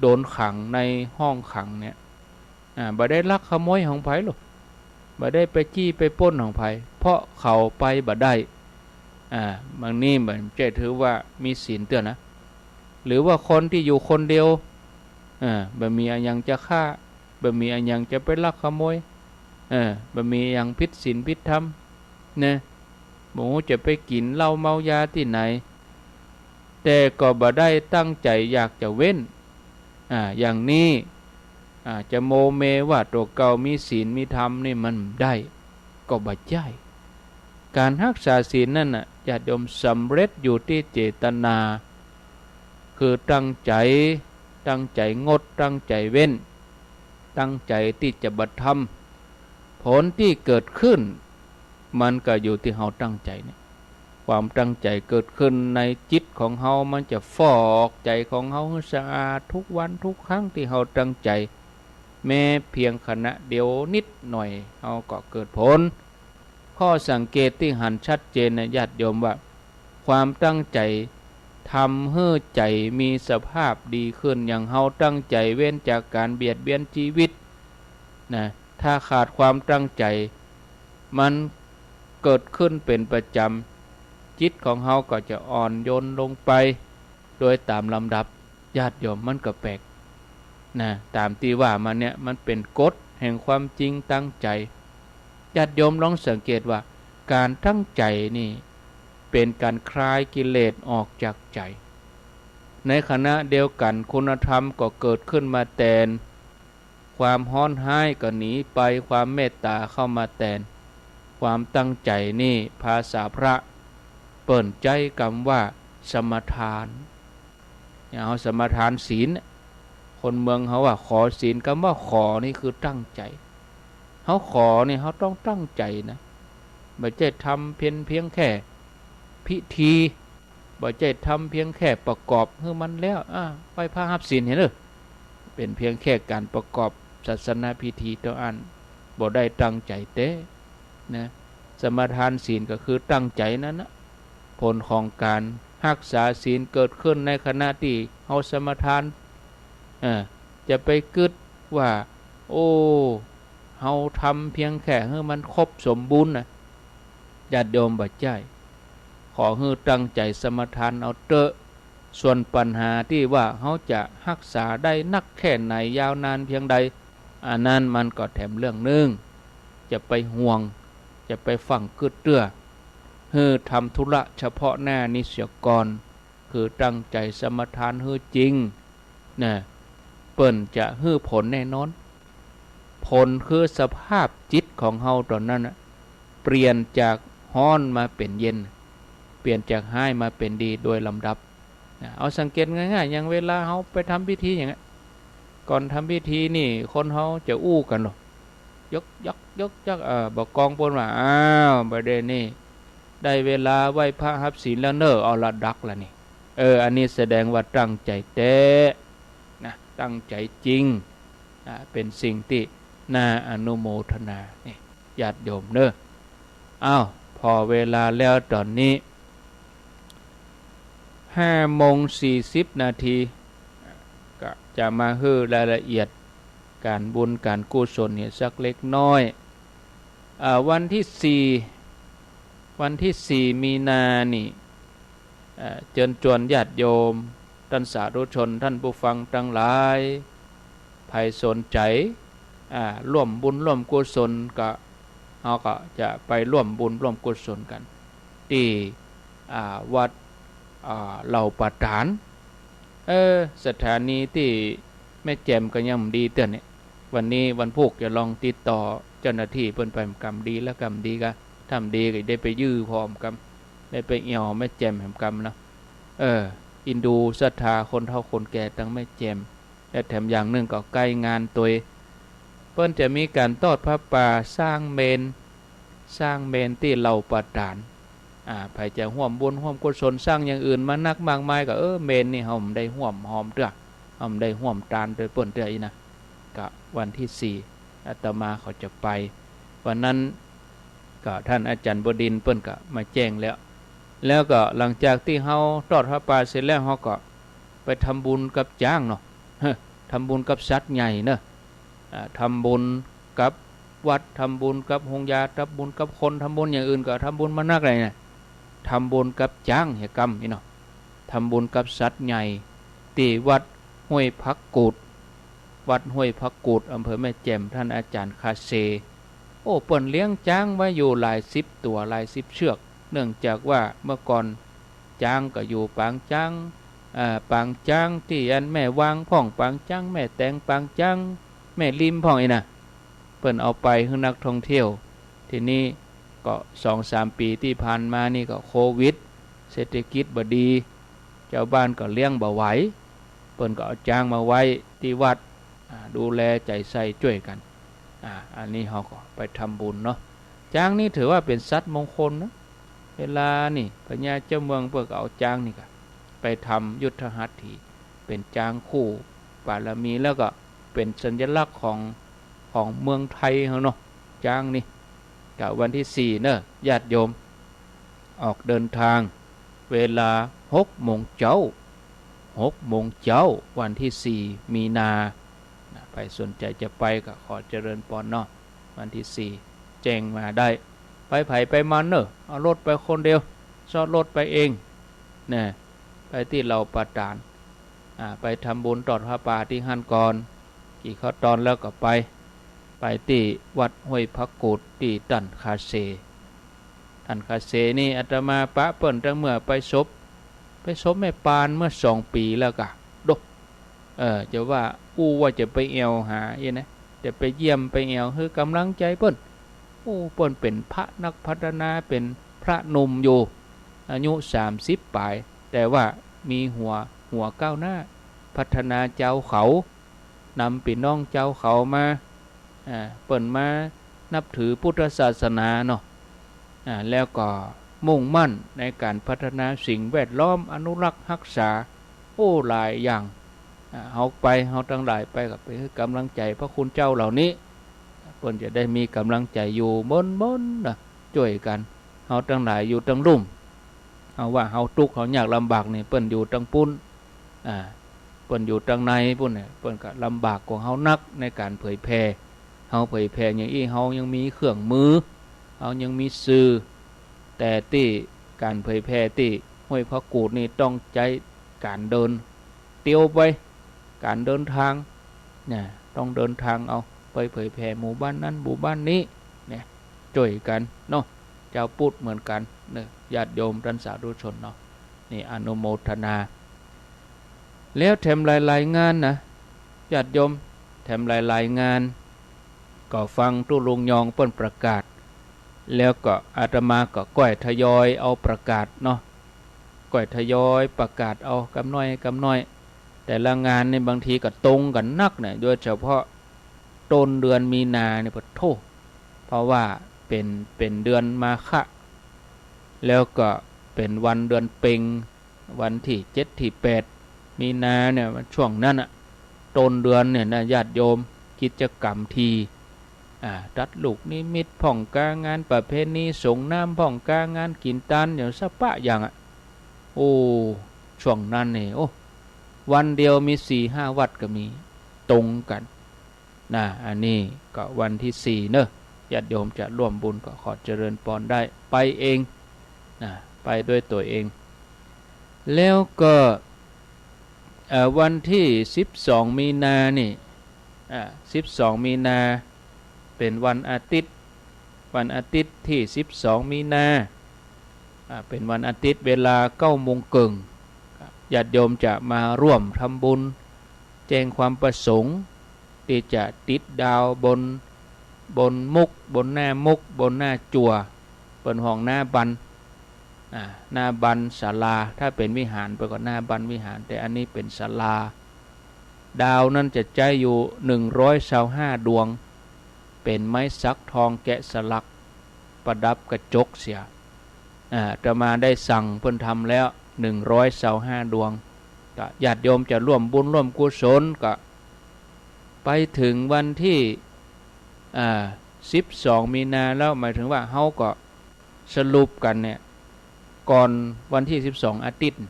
โดนขังในห้องขังเนี่ย อ่า บ่ได้ลักขโมยของใผหรอก บ่ได้ไปจี้ไปปล้นของใผ เพราะเขาไปบ่ได้ อ่า บางนี้บ่ใจ้ถือว่ามีศีลเตื้อนะ หรือว่าคนตี้อยู่คนเดียว อ่า บ่มีอะหยังจะฆ่า บ่มีอะหยังจะไปลักขโมย เออ บ่มีอะหยังผิดศีลผิดธรรม นะ บ่ฮู้จะไปกิ๋นเหล้าเมายาตี้ไหน แต่ก็บ่ได้ตั้งใจ๋อยากจะเว้น อ่า อย่างนี้ อ่า จะโมเมว่าตั๋วเก่ามีศีลมีธรรมนี่มันได้ ก็บ่ใจ้ ก๋านฮักษาศีลนั่นน่ะ ญาติโยม สำเร็จอยู่ตี้เจตนา คือตั้งใจ๋ ตั้งใจ๋งด ตั้งใจ๋เว้น ตั้งใจ๋ตี้จะบ่ทำ ผลตี้เกิดขึ้น มันก็อยู่ตี้เฮาตั้งใจ๋เนี่ย ความตั้งใจ๋เกิดขึ้นในจิตของเฮา มันจะฟอกใจ๋ของเฮาหื้อสะอาดทุกวันทุกครั้งตี้เฮาตั้งใจ๋ แม้เพียงขณะเดียวนิดหน่อย เฮาก็เกิดผล ข้อสังเกตตี้หันชัดเจนนะญาติโยมว่า ความตั้งใจ๋ ทำหื้อใจ๋มีสภาพดีขึ้น อย่างเฮาตั้งใจ๋เว้นจากก๋านเบียดเบียนจีวิตนะ ถ้าขาดความตั้งใจ๋ มันเกิดขึ้นเป๋นประจ๋ำ จิตของเฮาก็จะอ่อนโยนลงไปโดยต๋ามลำดับ ญาติโยม มันก็แปลกนะ ต๋ามตี้ว่ามาเนี่ย มันเป๋นกฎแห่งความจริงตางใจ๋ ญาติโยมลองสังเกตว่า ก๋านตั้งใจ๋นี่เป๋นก๋านคลายกิเลสออกจากใจ๋ ในขณะเดียวกั๋นคุณธรรมก็เกิดขึ้นมาแตน ความฮ้อนฮ้ายก็หนีไป ความเมตต๋าเข้ามาแตน ความตั้งใจ๋นี่ ภาษาพระเปิ้นใจ๊กำว่าสมาทาน อย่างเฮาสมาทานศีล คนเมืองเฮาว่าขอศีล กำว่าขอนี่คือตั้งใจ๋ เฮาขอนี่เฮาต้องตั้งใจ๋นะ บ่ใจ้ทำเพียง เพียงแค่พิธี บ่ใจ้ทำเพียงแค่ประกอบหื้อมันแล้ว อ่า ไหว้พระฮับศีล หันเน่อ เป๋นเพียงแค่ก๋านประกอบศาสนพิธีเต้าอั้น บ่ได้ตั้งใจ๋แต๊นะ สมาทานศีลก็คือตั้งใจ๋นั้นนะ ผลของก๋านฮักษาศีลเกิดขึ้นในขณะตี้เฮาสมาทาน เออ จะไปกึ๊ดว่า โอ้ เฮาทำเพียงแค่หื้อมันครบสมบูรณ์นะ ญาติโยม บ่ใจ้ ขอหื้อตั้งใจ๋สมาทานเอาเต๊อะ ส่วนปัญหาตี้ว่าเฮาจะฮักษาได้นักแค่ไหน ยาวนานเพียงใด อันนั้นมันก็แถมเรื่องนึ่ง จะไปห่วง จะไปฟั่งกึ๊ดเตื้อ หื้อทำธุระเฉพาะหน้านี้เสียก่อน คือตั้งใจ๋สมาทานหื้อจริงนะ เปิ้นจะหื้อผลแน่นอน ผลคือสภาพจิตของเฮาต๋อนนั้นน่ะ เปลี่ยนจากฮ้อนมาเป๋นเย็น เปลี่ยนจากฮ้ายมาเป๋นดีโดยลำดับนะ เอาสังเกตง่ายๆ อย่างเวลาเฮาไปทำพิธีอย่างเงี้ย ก่อนทำพิธีนี่คนเฮาจะอู้กั๋นเนาะ ยกยักยกยัก เออ บ่ากองเปิ้นว่า อ้าว บ่าเดี่ยวนี้ได้เวลาไหว้พระฮับศีลแล้วเน่อ เอาละดักละนี่ เออ อันนี้แสดงว่าตั้งใจ๋แต๊นะ ตั้งใจ๋จริง อ่า เป๋นสิ่งตี้น่าอนุโมทนา นี่ ญาติโยมเน่อ อ้าว ผ่อเวลาแล้วต๋อนนี้ ห้าโมงสี่สิบนาที ก็จะมาหื้อรายละเอียดก๋านบุญก๋านกุศลเนี่ยสักเล็กน้อย อ่า วันตี้สี่ วันตี้สี่มีนานี่ เอ่อ เจิญจวนญาติโยม ต้านสาธุชน ต้านผู้ฟังตังหลาย ใผสนใจ๋ อ่า ร่วมบุญร่วมกุศลก็ เฮาก็จะไปร่วมบุญร่วมกุศลกั๋น ตี้ อ่า วัด อ่า เหล่าป่าต๋าน เออ สถานีตี้แม่แจ่มก็ยังบ่ดีเตื้อเนี่ย วันนี้วันพูกจะลองติดต่อเจ้าหน้าตี้เปิ้นไปหมกำ ดีแล้วกำ ดีกะ ถ้าบ่ดีก็ได้ไปยื้อผ่อหมกำ ได้ไปเอี่ยวแม่แจ่มหมกำเนาะ เออ เอ็นดูศรัทธาคนเฒ่าคนแก่ตังแม่แจ่ม และแถมอย่างนึ่งก็ใก้งานตวย เปิ้นจะมีก๋านตอดผ้าป่า สร้างเมรุ สร้างเมรุตี้เหล่าป่าต๋าน อ่า ใผจะฮ่วมบุญฮ่วมกุศล สร้างอย่างอื่นมานักมากมายก็ เออ เมรุนี่เฮาบ่ได้ฮ่วมฮอมเตื้อ เฮาบ่ได้ฮ่วมตานตวยเปิ้นเตื้ออี้นะ ก็วันตี้สี่ อาตมาเขาจะไป วันนั้นก็ท่านอาจ๋ารย์บดินทร์เปิ้นก็มาแจ้งแล้ว แล้วก็หลังจากตี้เฮาตอดผ้าป่าเสร็จแล้ว เฮาก็ไปทำบุญกับจ๊างเนาะ ทำบุญกับสัตว์ใหญ่เนาะ อ่า ทำบุญกับวัด ทำบุญกับโฮงยา ทำบุญกับคน ทำบุญอย่างอื่นก็ทำบุญมานักเลยนะ ทำบุญกับจ๊างเหียกำอี้เนาะ ทำบุญกับสัตว์ใหญ่ ตี้วัดห้วยผักกูด วัดห้วยผักกูด อำเภอแม่แจ่ม ท่านอาจ๋ารย์คาเซ โอ้ เปิ้นเลี้ยงจ๊างไว้อยู่หลายสิบตั๋ว หลายสิบเชือก เนื่องจากว่าเมื่อก่อนจ๊างก็อยู่ปางจ๊าง อ่า ปางจ๊างตี้อันแม่วางพ่อง ปางจ๊างแม่แตง ปางจ๊างแม่ริมพ่องอี้นะ เปิ้นเอาไปหื้อนักท่องเที่ยว ทีนี้ก็สองสามปี๋ตี้ผ่านมานี่ก็โควิด เศรษฐกิจบ่ดี จาวบ้านก็เลี้ยงบ่ไหว เปิ้นก็เอาจ๊างมาไว้ตี้วัด อ่า ดูแลใจ๋ใส่จ้วยกั๋น อ่า อันนี้เฮาก็ไปทำบุญเนาะ จ๊างนี่ถือว่าเป๋นสัตว์มงคลนะ เวลานี่พญาเจ้าเมืองเปิ้นก็เอาจ๊างนี่กะไปทำยุทธหัตถี เป๋นจ๊างคู่ปารมี แล้วก็เป๋นสัญลักษณ์ของ ของเมืองไทยเฮาเนาะ จ๊างนี่ ก็วันตี้สี่เนาะ ญาติโยม ออกเดินทาง เวลา หกโมงเจ๊า หกโมงเจ๊า วันตี้สี่มีนา นะ ใผสนใจ๋จะไปก็ขอเจริญปอนเนาะ วันตี้สี่แจ้งมาได้ ไปใผไปมันเน่อ เอารถไปคนเดียว ซ้อนรถไปเอง นะ ไปตี้เหล่าปาตาน อ่า ไปทำบุญตอดผ้าป่าตี้หั้นก่อน กิ๋นข้าวตอนแล้วก็ไป ไปตี้วัดห้วยพระกูดตี้ตันคาเซ ตันคาเซนี่อาตมาปะเปิ้นตั้งเมื่อไปศพ ไปศพแม่ปานเมื่อสองปี๋แล้วกะ โดะ เออ จะว่าอู้ว่าจะไปแอ่วหาอี้นะ จะไปเยี่ยมไปแอ่วหื้อก๋ำลังใจ๋เปิ้น โอ้ เปิ้นเป๋นพระนักพัฒนา เป๋นพระหนุ่มอยู่ อายุสามสิบป๋าย แต่ว่ามีหัว หัวก้าวหน้า พัฒนาจาวเขา นำปี้น้องจาวเขามา อ่า เปิ้นมานับถือพุทธศาสนาเนาะ อ่า แล้วก็มุ่งมั่นในก๋านพัฒนาสิ่งแวดล้อม อนุรักษ์ฮักษา โอ้ หลายอย่าง อ่า เฮาไป เฮาตังหลายไปก็ไปหื้อก๋ำลังใจ๋พระคุณเจ้าเหล่านี้ เปิ้นจะได้มีก๋ำลังใจ๋อยู่ม้นๆ นะ จ้วยกั๋น เฮาตังหลายอยู่ตังลุ่ม เฮาว่าเฮาตุ๊กข์เฮายากลำบากนี่ เปิ้นอยู่ตังปู๊น อ่า เปิ้นอยู่ตังในปู๊นเนี่ย เปิ้นก็ลำบากกว่าเฮานักในก๋านเผยแผ่ เฮาเผยแผ่อย่างอี้ เฮายังมีเครื่องมือ เฮายังมีสื่อ แต่ตี้ก๋านเผยแผ่ตี้ห้วยพระกูดนี่ต้องใจ๊ก๋านเดินเตียวไป ก๋านเดินตาง เนี่ย ต้องเดินตางเอา ไปเผยแผ่หมู่บ้านนั้นหมู่บ้านนี้ เนี่ย จ้วยกั๋นเนาะ จาวพุทธเหมือนกั๋นเนาะ ญาติโยมต้านสาธุชนเนาะ นี่อนุโมทนา แล้วแถมหลายๆ งานนะ ญาติโยม แถมหลายๆ งาน ก็ฟังตุ๊ลุงยองเปิ้นประกาศ แล้วก็อาตมาก็ก้อยทยอยเอาประกาศเนาะ ก้อยทยอยประกาศเอากำน้อยกำน้อย แต่ละงานนี่บางทีก็ตรงกั๋นนักเนี่ย โดยเฉพาะต้นเดือนมีนาเนี่ย ปะโธ่ เพราะว่าเป๋น เป๋นเดือนมาฆะ แล้วก็เป๋นวันเดือนเป็ง วันตี้เจ็ดตี้แปดมีนาเนี่ย ช่วงนั้นน่ะ ต้นเดือนเนี่ยนะ ญาติโยม กิจกรรมที อ่า ตัดลูกนิมิตพ่องกา งานประเพณีสรงน้ำพ่องกา งานกิ๋นตานอย่างสะปะอย่างอะ โอ้ ช่วงนั้นนี่ โอ้ วันเดียวมีสี่ห้าวัดก็มี ตรงกั๋น นะ อันนี้ก็วันตี้สี่เนาะ ญาติโยมจะร่วมบุญก็ขอเจริญปอนได้ ไปเอง นะ ไปด้วยตั๋วเอง แล้วก็ เอ่อ วันตี้สิบสองมีนานี่ อ่า สิบสองมีนา เป๋นวันอาทิตย์ วันอาทิตย์ตี้สิบสองมีนา อ่า เป๋นวันอาทิตย์ เวลาเก้าโมงเกิ่ง ญาติโยมจะมาร่วมทำบุญ แจ้งความประสงค์ ตี้จะติดดาวบน บนมุก บนหน้ามุก บนหน้าจั่ว เปิ้นฮ้องหน้าบัน อ่า หน้าบันศาลา ถ้าเป๋นวิหารเปิ้นก็หน้าบันวิหาร แต่อันนี้เป๋นศาลา ดาวนั้นจะใจ๊อยู่หนึ่งร้อยซาวห้าดวง เป๋นไม้สักทองแกะสลัก ประดับกระจกเสีย อ่า อาตมาได้สั่งเปิ้นทำแล้ว หนึ่งร้อยซาวห้าดวง ก็ญาติโยมจะร่วมบุญร่วมกุศล ก็ไปเถิงวันตี้ อ่า สิบสองมีนาแล้ว หมายเถิงว่าเฮาก็สรุปกั๋นเนี่ย ก่อนวันตี้สิบสองอาทิตย์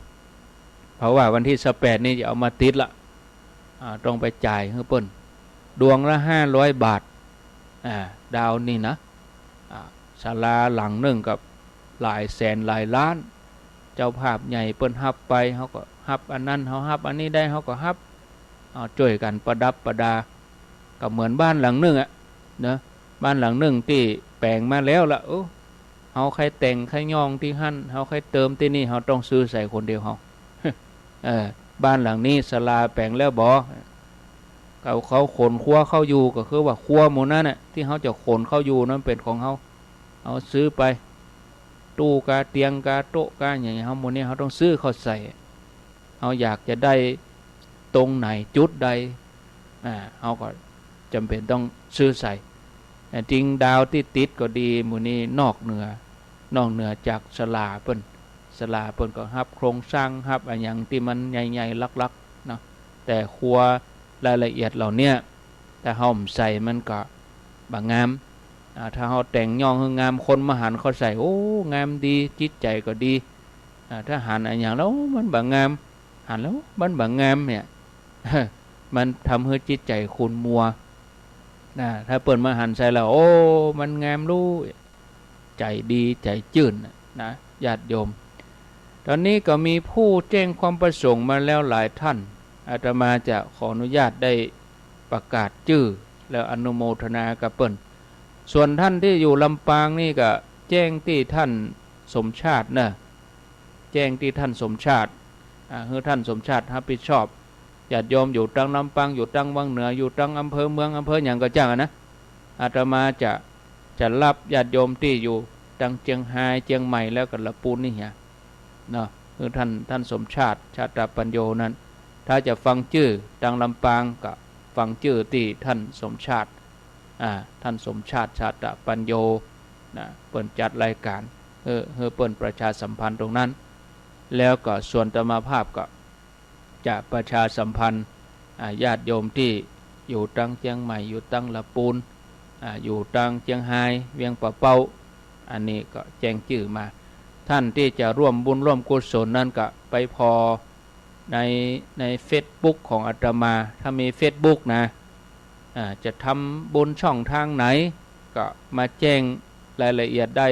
เพราะว่าวันตี้สิบแปดนี่จะเอามาติดละ อ่า ต้องไปจ่ายหื้อเปิ้น ดวงละห้าร้อยบาท อ่า ดาวนี่นะ อ่า ศาลาหลังนึ่งก็หลายแสนหลายล้าน เจ้าภาพใหญ่เปิ้นฮับไป เฮาก็ฮับอันนั้น เฮาฮับอันนี้ได้ เฮาก็ฮับ เอาจ้วยกั๋นประดับประดา ก็เหมือนบ้านหลังนึ่งอะ เนาะ บ้านหลังนึ่งตี้แป๋งมาแล้วละ โอ้ เฮาใค่แต่งใค่ย่องตี้หั้น เฮาใค่เติมตี้นี่ เฮาต้องซื้อใส่คนเดียวเฮา เออ บ้านหลังนี้ศาลาแป๋งแล้วบ่ เขา เขาขนครัวเข้าอยู่ ก็คือว่าครัวหมู่นั้นน่ะ ตี้เฮาจะขนเข้าอยู่นั้นเป๋นของเฮา เฮาซื้อไป ตู้กา เตียงกา โต๊ะกา อย่างเฮาหมู่นี้ เฮาต้องซื้อเข้าใส่ เฮาอยากจะได้ตรงไหนจุดใด อ่า เฮาก็จ๋ำเป๋นต้องซื้อใส่ แต่จริงดาวตี้ติดก็ดี หมู่นี้นอกเหนือ นอกเหนือจากศาลาเปิ้น ศาลาเปิ้นก็ฮับโครงสร้าง ฮับอะหยังตี้มันใหญ่ๆ หลักๆ เนาะ แต่ครัวรายละเอียดเหล่าเนี้ย ถ้าเฮาบ่ใส่มันก็บ่งาม อ่า ถ้าเฮาแต่งย่องหื้องาม คนมาหันเข้าใส่ โอ้ งามดี จิตใจ๋ก็ดี อ่า ถ้าหันอะหยังแล้วมันบ่งาม หันแล้วมันบ่งามเนี่ย มันทำหื้อจิตใจ๋ขุ่นมัว นะ ถ้าเปิ้นมาหันใส่แล้ว โอ้ มันงามลู่ ใจ๋ดีใจ๋จื้นนะ ญาติโยม ต๋อนนี้ก็มีผู้แจ้งความประสงค์มาแล้วหลายท่าน อาตมาจะขออนุญาตได้ประกาศจื้อ แล้วอนุโมทนากับเปิ้น ส่วนท่านตี้อยู่ลำปางนี่ก็แจ้งตี้ท่านสมชาติเน่อ แจ้งตี้ท่านสมชาติ อ่า หื้อท่านสมชาติฮับผิดชอบ ญาติโยมอยู่ตังลำปาง อยู่ตังวังเหนือ อยู่ตังอำเภอเมือง อำเภอหยังก็จ้างอะนะ อาตมาจะ จะฮับญาติโยมตี้อยู่ตังเจียงฮาย เจียงใหม่ แล้วก็ละปูนนี่เหีย เนาะ คือท่าน ท่านสมชาติ ชาตปัญโญนั้น ถ้าจะฟังจื้อตังลำปางก็ฟังจื้อตี้ท่านสมชาติ อ่า ท่านสมชาติ ชาตปัญโญ นะ เปิ้นจัดรายก๋าน เออ หื้อเปิ้นประชาสัมพันธ์ตรงนั้น แล้วก็ส่วนอาตมาภาพก็ จะประชาสัมพันธ์ อ่า ญาติโยมตี้อยู่ตังเจียงใหม่ อยู่ตังละปูน อ่า อยู่ตังเจียงฮาย เวียงป่าเป้า อันนี้ก็แจ้งจื้อมา ท่านตี้จะร่วมบุญร่วมกุศลนั้นก็ไปผ่อใน ในเฟซบุ๊กของอาตมา ถ้ามีเฟซบุ๊กนะ อ่า จะทำบุญช่องทางไหน ก็มาแจ้งรายละเอียดได้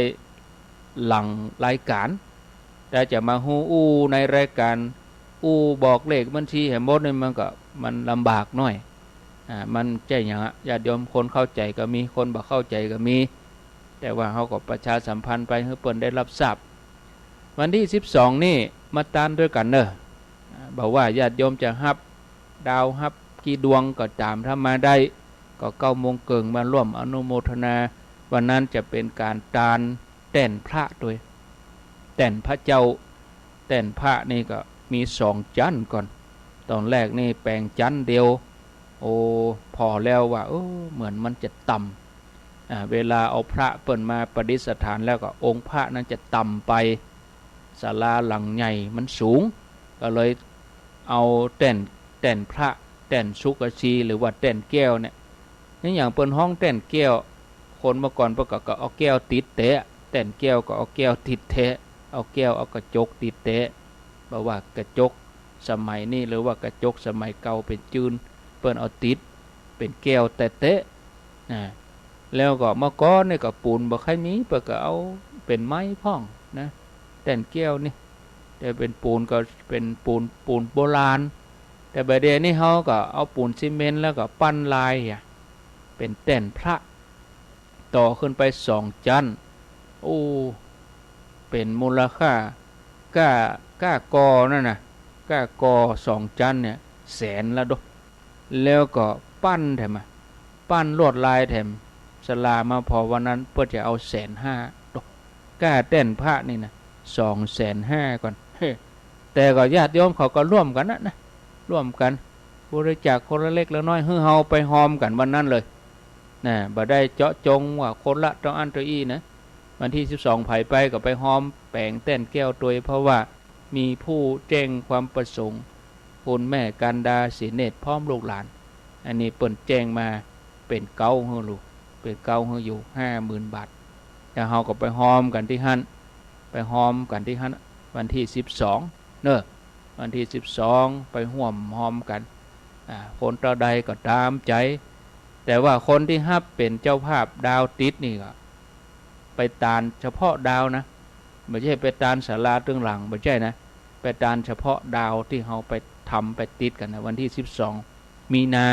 หลังรายก๋าน แต่จะมาฮู้อู้ในรายก๋าน อู้บอกเลขบัญชีแหมหมดนี่มันก็ มันลำบากหน้อย อ่า มันใจ้หยังอะ ญาติโยมคนเข้าใจ๋ก็มี คนบ่เข้าใจ๋ก็มี แต่ว่าเฮาก็ประชาสัมพันธ์ไปหื้อเปิ้นได้ฮับทราบ วันตี้สิบสองนี่มาตานตวยกั๋นเน่อ อ่า บ่ว่าญาติโยมจะฮับดาวฮับกี่ดวงก็ต๋าม ถ้ามาได้ก็เก้าโมงเกิ่งมาร่วมอนุโมทนา วันนั้นจะเป๋นก๋านตาน แต้นพระตวย แต้นพระเจ้า แต้นพระนี่ก็มีสองจั๊นก่อน ต๋อนแรกนี่แป๋งจั๊นเดียว โอ้ ผ่อแล้วว่า เออ เหมือนมันจะต่ำ อ่า เวลาเอาพระเปิ้นมาประดิษฐานแล้วก็องค์พระนั้นจะต่ำไป ศาลาหลังใหญ่มันสูง ก็เลยเอาแต้น แต้นพระ แต้นสุกาชี หรือว่าแต้นแก้วเนี่ย นี่อย่างเปิ้นฮ้องแต้นแก้ว คนเมื่อก่อนเปิ้นก็ ก็เอาแก้วติดแต๊ แต้นแก้วก็เอาแก้วติดแต๊ เอาแก้ว เอากระจกติดแต๊ บ่ว่ากระจกสมัยนี้ หรือว่ากระจกสมัยเก่าเป๋นจืน เปิ้นเอาติดเป๋นแก้วแต๊ๆ นะ แล้วก็เมื่อก่อนนี่ก็ปูนบ่ค่อยมี เปิ้นก็เอาเป๋นไม้พ่องนะ แต้นแก้วนี่ แต่เป๋นปูนก็เป๋นปูน ปูนโบราณ แต่บ่าเดี่ยวนี้เฮาก็เอาปูนซีเมนต์แล้วก็ปั้นลายอะ เป๋นแต้นพระ ต่อขึ้นไปสองจั๊น โอ้ เป๋นมูลค่า ก้า ก้ากอนั่นน่ะ ก้ากอสองจั๊นเนี่ย แสนละโด แล้วก็ปั้นแถมอะ ปั้นลวดลายแถม ศาลามาผ่อวันนั้นเปิ้นจะเอาแสนห้าโด ก้าแต้นพระนี่นะ สองแสนห้าก่อน แต่ก็ญาติโยมเขาก็ร่วมกั๋นนะ นะ ร่วมกั๋น บริจาคคนละเล็กละน้อย หื้อเฮาไปฮอมกั๋นวันนั้นเลย นะ บ่ได้เจาะจงว่าคนละเต้าอั้นเต้าอี้นะ วันตี้สิบสอง ใผไปก็ไปฮอมแป๋งแต้นแก้วตวย เพราะว่ามีผู้แจ้งความประสงค์ คุณแม่กันดา ศรีเนตร พร้อมลูกหลาน อันนี้เปิ้นแจ้งมาเป๋นเก๊าหื้อลูก เป๋นเก๊าหื้ออยู่ ห้าหมื่นบาท แล้วเฮาก็ไปฮอมกั๋นตี้หั้น ไปฮอมกั๋นตี้หั้น วันตี้สิบสอง เน่อ วันตี้สิบสอง ไปฮ่วมฮอมกั๋น อ่า คนเต้าใดก็ต๋ามใจ๋ แต่ว่าคนตี้ฮับเป๋นเจ้าภาพดาวติดนี่ก็ ไปตานเฉพาะดาวนะ บ่ใจ้ไปตานศาลาตึงหลัง บ่ใจ้นะ ไปตานเฉพาะดาวตี้เฮาไปทำไปติดกั๋นนะ วันตี้สิบสอง มีนา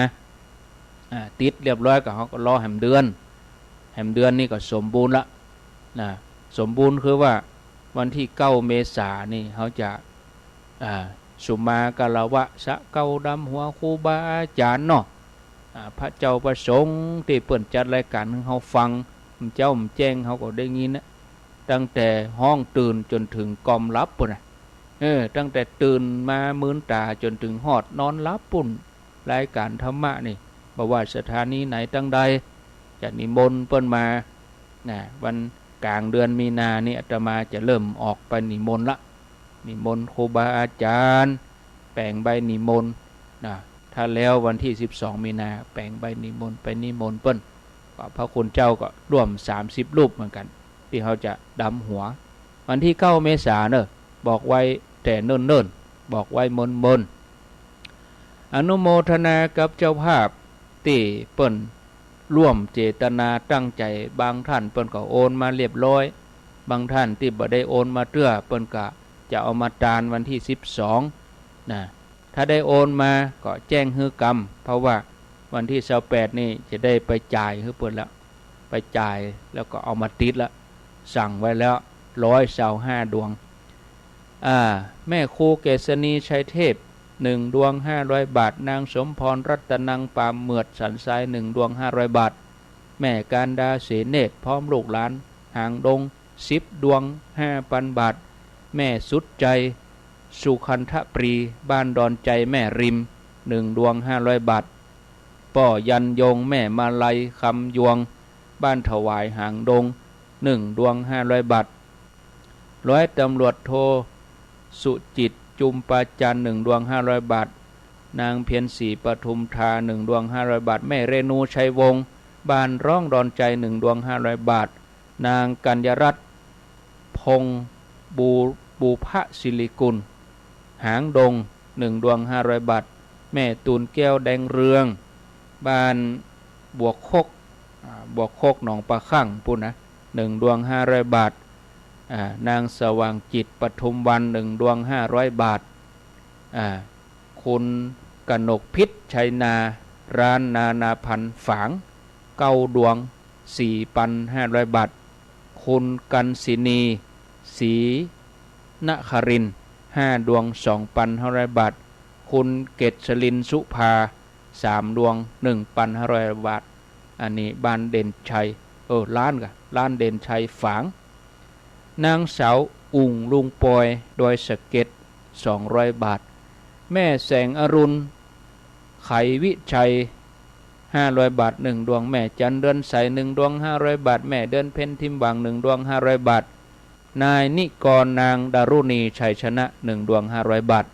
อ่า ติดเรียบร้อยก็เฮาก็รอแหมเดือน แหมเดือนนี่ก็สมบูรณ์ละ นะ สมบูรณ์คือว่าวันตี้เก้าเมษานี่เฮาจะ อ่า สุมาคารวะ สะเกล้าดำหัวครูบาอาจ๋ารย์เนาะ อ่า พระเจ้าพระสงฆ์ตี้เปิ้นจัดรายก๋านหื้อเฮาฟัง เจ้าแจ้งเฮาก็ได้ยินนะ ตั้งแต่ฮ้องตื่นจ๋นเถิงกล่อมหลับปู้นน่ะ เออ ตั้งแต่ตื่นมามืนต๋าจ๋นเถิงฮอดนอนหลับปู้น รายก๋านธรรมะนี่ บ่ว่าสถานีไหนตังใด จะนิมนต์เปิ้นมา นะ วันก๋างเดือนมีนานี่อาตมาจะเริ่มออกไปนิมนต์ละ นิมนต์ครูบาอาจ๋ารย์ แป๋งใบนิมนต์ นะ ถ้าแล้ววันตี้สิบสองมีนา แป๋งใบนิมนต์ไปนิมนต์เปิ้น ก็พระคุณเจ้าก็ร่วมสามสิบรูปเหมือนกั๋น ตี้เฮาจะดำหัว วันตี้เก้าเมษาเน่อ บอกไว้แต่เนิ่นๆ บอกไว้เมินๆ อนุโมทนากับเจ้าภาพตี้เปิ้นร่วมเจตนาตั้งใจ๋ บางท่านเปิ้นก็โอนมาเรียบร้อย บางท่านตี้บ่ได้โอนมาเตื้อ เปิ้นก็จะเอามาตานวันตี้สิบสองนะ ถ้าได้โอนมาก็แจ้งหื้อกำ เพราะว่าวันตี้ซาวแปดนี่จะได้ไปจ่ายหื้อเปิ้นละ ไปจ่ายแล้วก็เอามาติดละ สั่งไว้แล้ว ร้อยซาวห้าดวง อ่า แม่ครูเกษณี ชัยเทพ หนึ่งดวงห้าร้อยบาท นางสมพร รัตนัง ปามเหมือด สันทราย หนึ่งดวงห้าร้อยบาท แม่การดา เสนเนตร พร้อมลูกหลาน หางดง สิบดวง ห้าปันบาท แม่สุดใจ สุคันธปรี บ้านดอนใจ แม่ริม หนึ่งดวงห้าร้อยบาท ป้อยันยง แม่มาลัย คำยวง บ้านถวาย หางดง หนึ่งดวงห้าร้อยบาท ร้อยตำรวจโทสุจิต จุมปาจันทร์ หนึ่งดวงห้าร้อยบาท นางเพียรศรี ปทุมธา หนึ่งดวงห้าร้อยบาท แม่เรนู ชัยวงศ์ บ้านร้องดอนใจ หนึ่งดวงห้าร้อยบาท นางกัญญรัตน์ พงษ์ บู บูพสิริกุล หางดง หนึ่งดวงห้าร้อยบาท แม่ตูนแก้ว แดงเรือง บ้านบวกคก อ่า บวกคก หนองปลาคั่งปู้นนะ หนึ่งดวงห้าร้อยบาท อ่า นางสว่างจิต ปทุมวัน หนึ่งดวงห้าร้อยบาท อ่า คุณกนกพิษ ชัยนา ร้านนานาพันธ์ฝาง เก้าดวง สี่ปันห้าร้อยบาท คุณกัญศินี ศรีนครินทร์ ห้าดวง สองปันห้าร้อยบาท คุณเกษรินทร์ สุภา สามดวง หนึ่งปันห้าร้อยบาท อันนี้บ้านเด่นชัย เออ ร้านกะ ร้านเด่นชัยฝาง นางสาวอุ๋ง ลุงปอย ดอยสะเก็ด สองร้อยบาท แม่แสงอรุณ ไขวิชัย ห้าร้อยบาท หนึ่งดวง แม่จันเดือนใส หนึ่งดวงห้าร้อยบาท แม่เดือนเพ็ญ ทิมหวัง หนึ่งดวงห้าร้อยบาท นายนิกร นางดารุณี ชัยชนะ หนึ่งดวงห้าร้อยบาท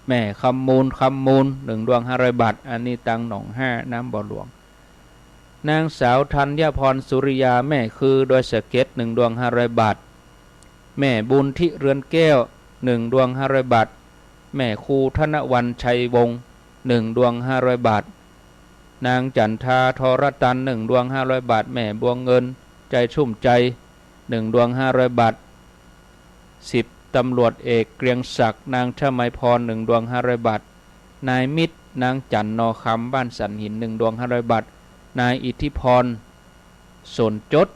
แม่คำมูล คำมูล หนึ่งดวงห้าร้อยบาท อันนี้ตังหนองห้า น้ำบ่อหลวง นางสาวธัญพร สุริยา แม่คือ ดอยสะเก็ด หนึ่งดวงห้าร้อยบาท แม่บุญทิ เรือนแก้ว หนึ่งดวงห้าร้อยบาท แม่ครูธนวรรณ ชัยวงศ์ หนึ่งดวงห้าร้อยบาท นางจันทา ทรตัน หนึ่งดวงห้าร้อยบาท แม่บัวเงิน ใจชุ่มใจ หนึ่งดวงห้าร้อยบาท สิบตำรวจเอก เกรียงศักดิ์ นางชมัยพร หนึ่งดวงห้าร้อยบาท นายมิตร นางจันทร์ นอคำ บ้านสันหิน หนึ่งดวงห้าร้อยบาท นายอิทธิพร สนจด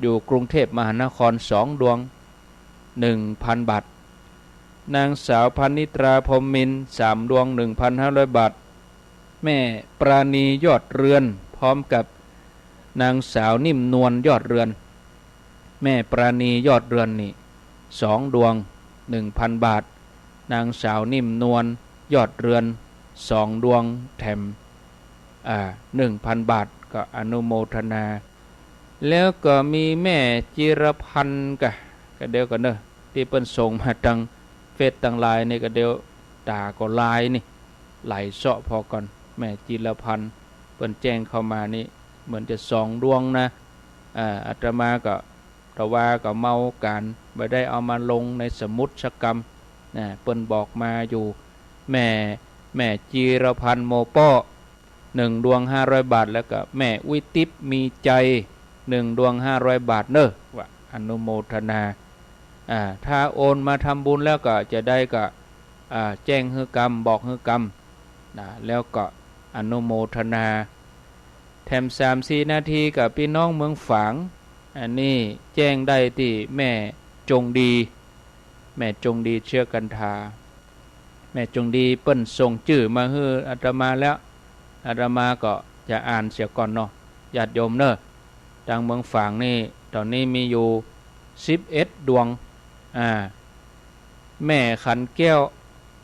อยู่กรุงเทพมหานคร สองดวง หนึ่งพันบาท นางสาวพนิตรา พรหมมินทร์ สามดวง หนึ่งพันห้าร้อยบาท แม่ปราณี ยอดเรือน พร้อมกับนางสาวนิ่มนวล ยอดเรือน แม่ปราณี ยอดเรือนนี่ สองดวง หนึ่งพันบาท นางสาวนิ่มนวล ยอดเรือน สองดวง แถม อ่า หนึ่งพันบาท ก็อนุโมทนา แล้วก็มีแม่จิรพันธ์กะ กะเดียวก่อนเนอะ ตี้เปิ้นส่งมาตางเฟซตางไลน์นี่ กะเดียวต๋าก็ลายนี่ ไหลเซาะพอก่อน แม่จิรพันธ์ เปิ้นแจ้งเข้ามานี่ เหมือนจะสองดวงนะ อ่า อาตมาก็ ตะวาก็เมาก๋าน บ่ได้เอามาลงในสมุดสักกำ นะ เปิ้นบอกมาอยู่ แม่ แม่จิรพันธ์ โมป้อ หนึ่งดวงห้าร้อยบาท แล้วก็แม่วิติพย์ มีใจ หนึ่งดวงห้าร้อยบาทเนอะ ว่าอนุโมทนา อ่า ถ้าโอนมาทำบุญแล้วก็จะได้ก็ อ่า แจ้งหื้อกำ บอกหื้อกำ นะ แล้วก็อนุโมทนา แถมสามสี่นาทีกับปี้น้องเมืองฝาง อันนี้แจ้งได้ตี้แม่จงดี แม่จงดี เชื้อกันทา แม่จงดีเปิ้นส่งจื้อมาหื้ออาตมาแล้ว อาตมาก็จะอ่านเสียก่อนเนาะ ญาติโยมเนอะ ตางเมืองฝางนี่ ต๋อนนี้มีอยู่สิบเอ็ดดวง อ่า แม่ขันแก้ว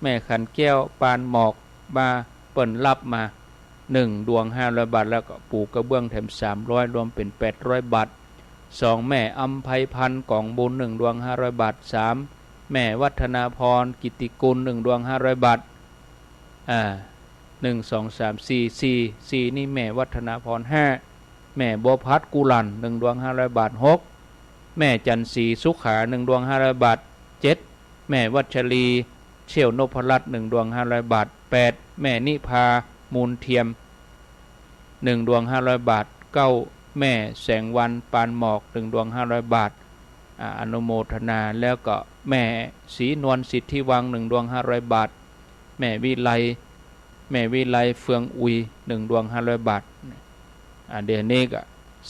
แม่ขันแก้ว ปานหมอก บ่าเปิ้นฮับมา หนึ่งดวงห้าร้อยบาท แล้วก็ปูกระเบื้องแถมสามร้อย รวมเป๋นแปดร้อยบาท สองแม่อำไพพันธ์ ก๋องบุญ หนึ่งดวงห้าร้อยบาท สามแม่วัฒนาพร กิตติกุล หนึ่งดวงห้าร้อยบาท อ่า หนึ่ง สอง สาม สี่ สี่ สี่นี่แม่วัฒนาพร ห้าแม่บัวพัด กุหลั่น หนึ่งดวงห้าร้อยบาท หกแม่จันทร์ศรี สุขา หนึ่งดวงห้าร้อยบาท เจ็ด แม่วัชรี เสี้ยวนพรัตน์ หนึ่งดวง ห้าร้อยบาท แปด แม่นิพา มูลเทียม หนึ่งดวง ห้าร้อยบาท เก้า แม่แสงวรรณ ปานหมอก หนึ่งดวง ห้าร้อยบาท อ่า อนุโมทนา แล้วก็แม่ศรีนวล สิทธิวังห์ หนึ่งดวง ห้าร้อยบาท แม่วิไล แม่วิไล เฟืองอุย หนึ่งดวง ห้าร้อยบาท อ่า เดี๋ยวนี้ก็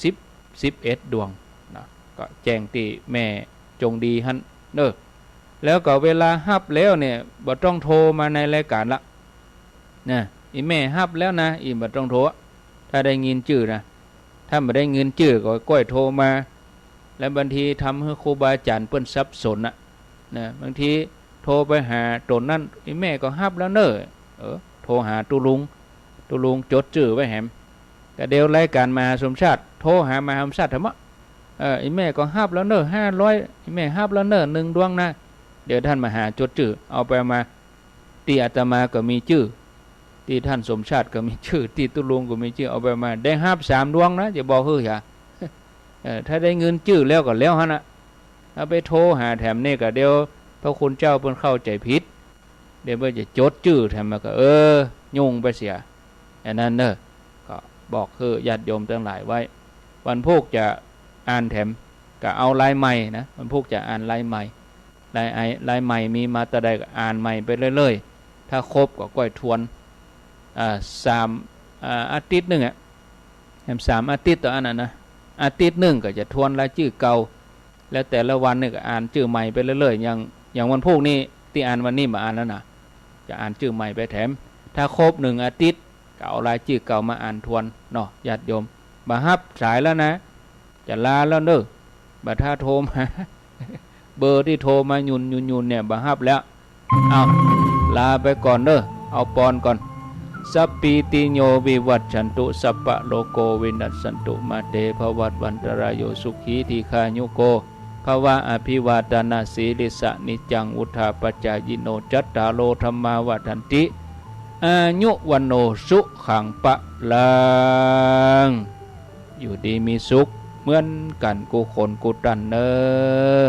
สิบ สิบเอ็ดดวงนะ ก็แจ้งตี้แม่จงดีหั้นเน้อ แล้วก็เวลาฮับแล้วเนี่ย บ่ต้องโทรมาในรายก๋านละ นะ อี่แม่ฮับแล้วนะ อี่บ่ต้องโทร ถ้าได้ยินจื้อนะ ถ้าบ่ได้ยินจื้อก็ก้อยโทรมา แล้วบางทีทำหื้อครูบาอาจ๋ารย์เปิ้นสับสนน่ะ นะ บางทีโทรไปหาต๋นนั้น อี่แม่ก็ฮับแล้วเน้อ เออ โทรหาตุ๊ลุง ตุ๊ลุงจดจื้อไว้แหม ก็เดี๋ยวรายก๋านมหาสมชาติ โทรหามหาสมชาติแถมอะ เออ อี่แม่ก็ฮับแล้วเน้อ ห้าร้อย อี่แม่ฮับแล้วเน้อ หนึ่งดวงนะ เดี๋ยวต้านมหาจดจื้อ เอาไปเอามา ตี้อาตมาก็มีจื้อ ตี้ต้านสมชาติก็มีจื้อ ตี้ตุ๊ลุงก็มีจื้อ เอาไปมา ได้ฮับสามดวงนะ จะบอกหื้อหยา เออ ถ้าได้ยินจื้อแล้วก็แล้วหั้นน่ะ ถ้าไปโทรหาแถมนี่ก็เดี๋ยวพระคุณเจ้าเปิ้นเข้าใจ๋ผิด เดี๋ยวเปิ้นจะจดจื้อแถมมาก็ เออ ยุ่งไปเสีย อันนั้นเน้อ ก็บอกหื้อญาติโยมตังหลายไว้ วันพูกจะอ่านแถม ก็เอาลายใหม่นะ วันพูกจะอ่านลายใหม่ ลายไอ ลายใหม่มีมาตราใดก็อ่านใหม่ไปเรื่อยๆ ถ้าครบก็ก้อยทวน อ่า สาม อ่า อาทิตย์นึ่งอะ แหมสามอาทิตย์ต่ออันน่ะนะ อาทิตย์นึ่งก็จะทวนรายจื้อเก่า แล้วแต่ละวันนี่ก็อ่านจื้อใหม่ไปเรื่อยๆ อย่าง อย่างวันพูกนี่ตี้อ่านวันนี้บ่อ่านแล้วนะ จะอ่านจื้อใหม่ไปแถม ถ้าครบหนึ่งอาทิตย์ก็เอารายจื้อเก่ามาอ่านทวนเนาะ ญาติโยม บ่ฮับสายแล้วนะ จะลาแล้วเน้อ บ่าถ้าโทรมา เบอร์ตี้โทรมาหยุ่นๆๆ เนี่ย บ่ฮับแล้ว เอา ลาไปก่อนเน้อ เอาปอนก่อน สัพพีติโยวิวัชชันตุ สัพพะโรโควินัสสันตุ มาเตภวัตวันตรายโย สุขีทีฆายุโกภวะ อภิวาทานาสีลิสสะ นิจจังวุฑฒาปจายิโน จัตตาโรธัมมาวัฑฒันติ อายุวัณโณ สุขัง พลัง อยู่ดีมีสุขเหมือนกั๋นกู้คนกู้ต้านเน้อ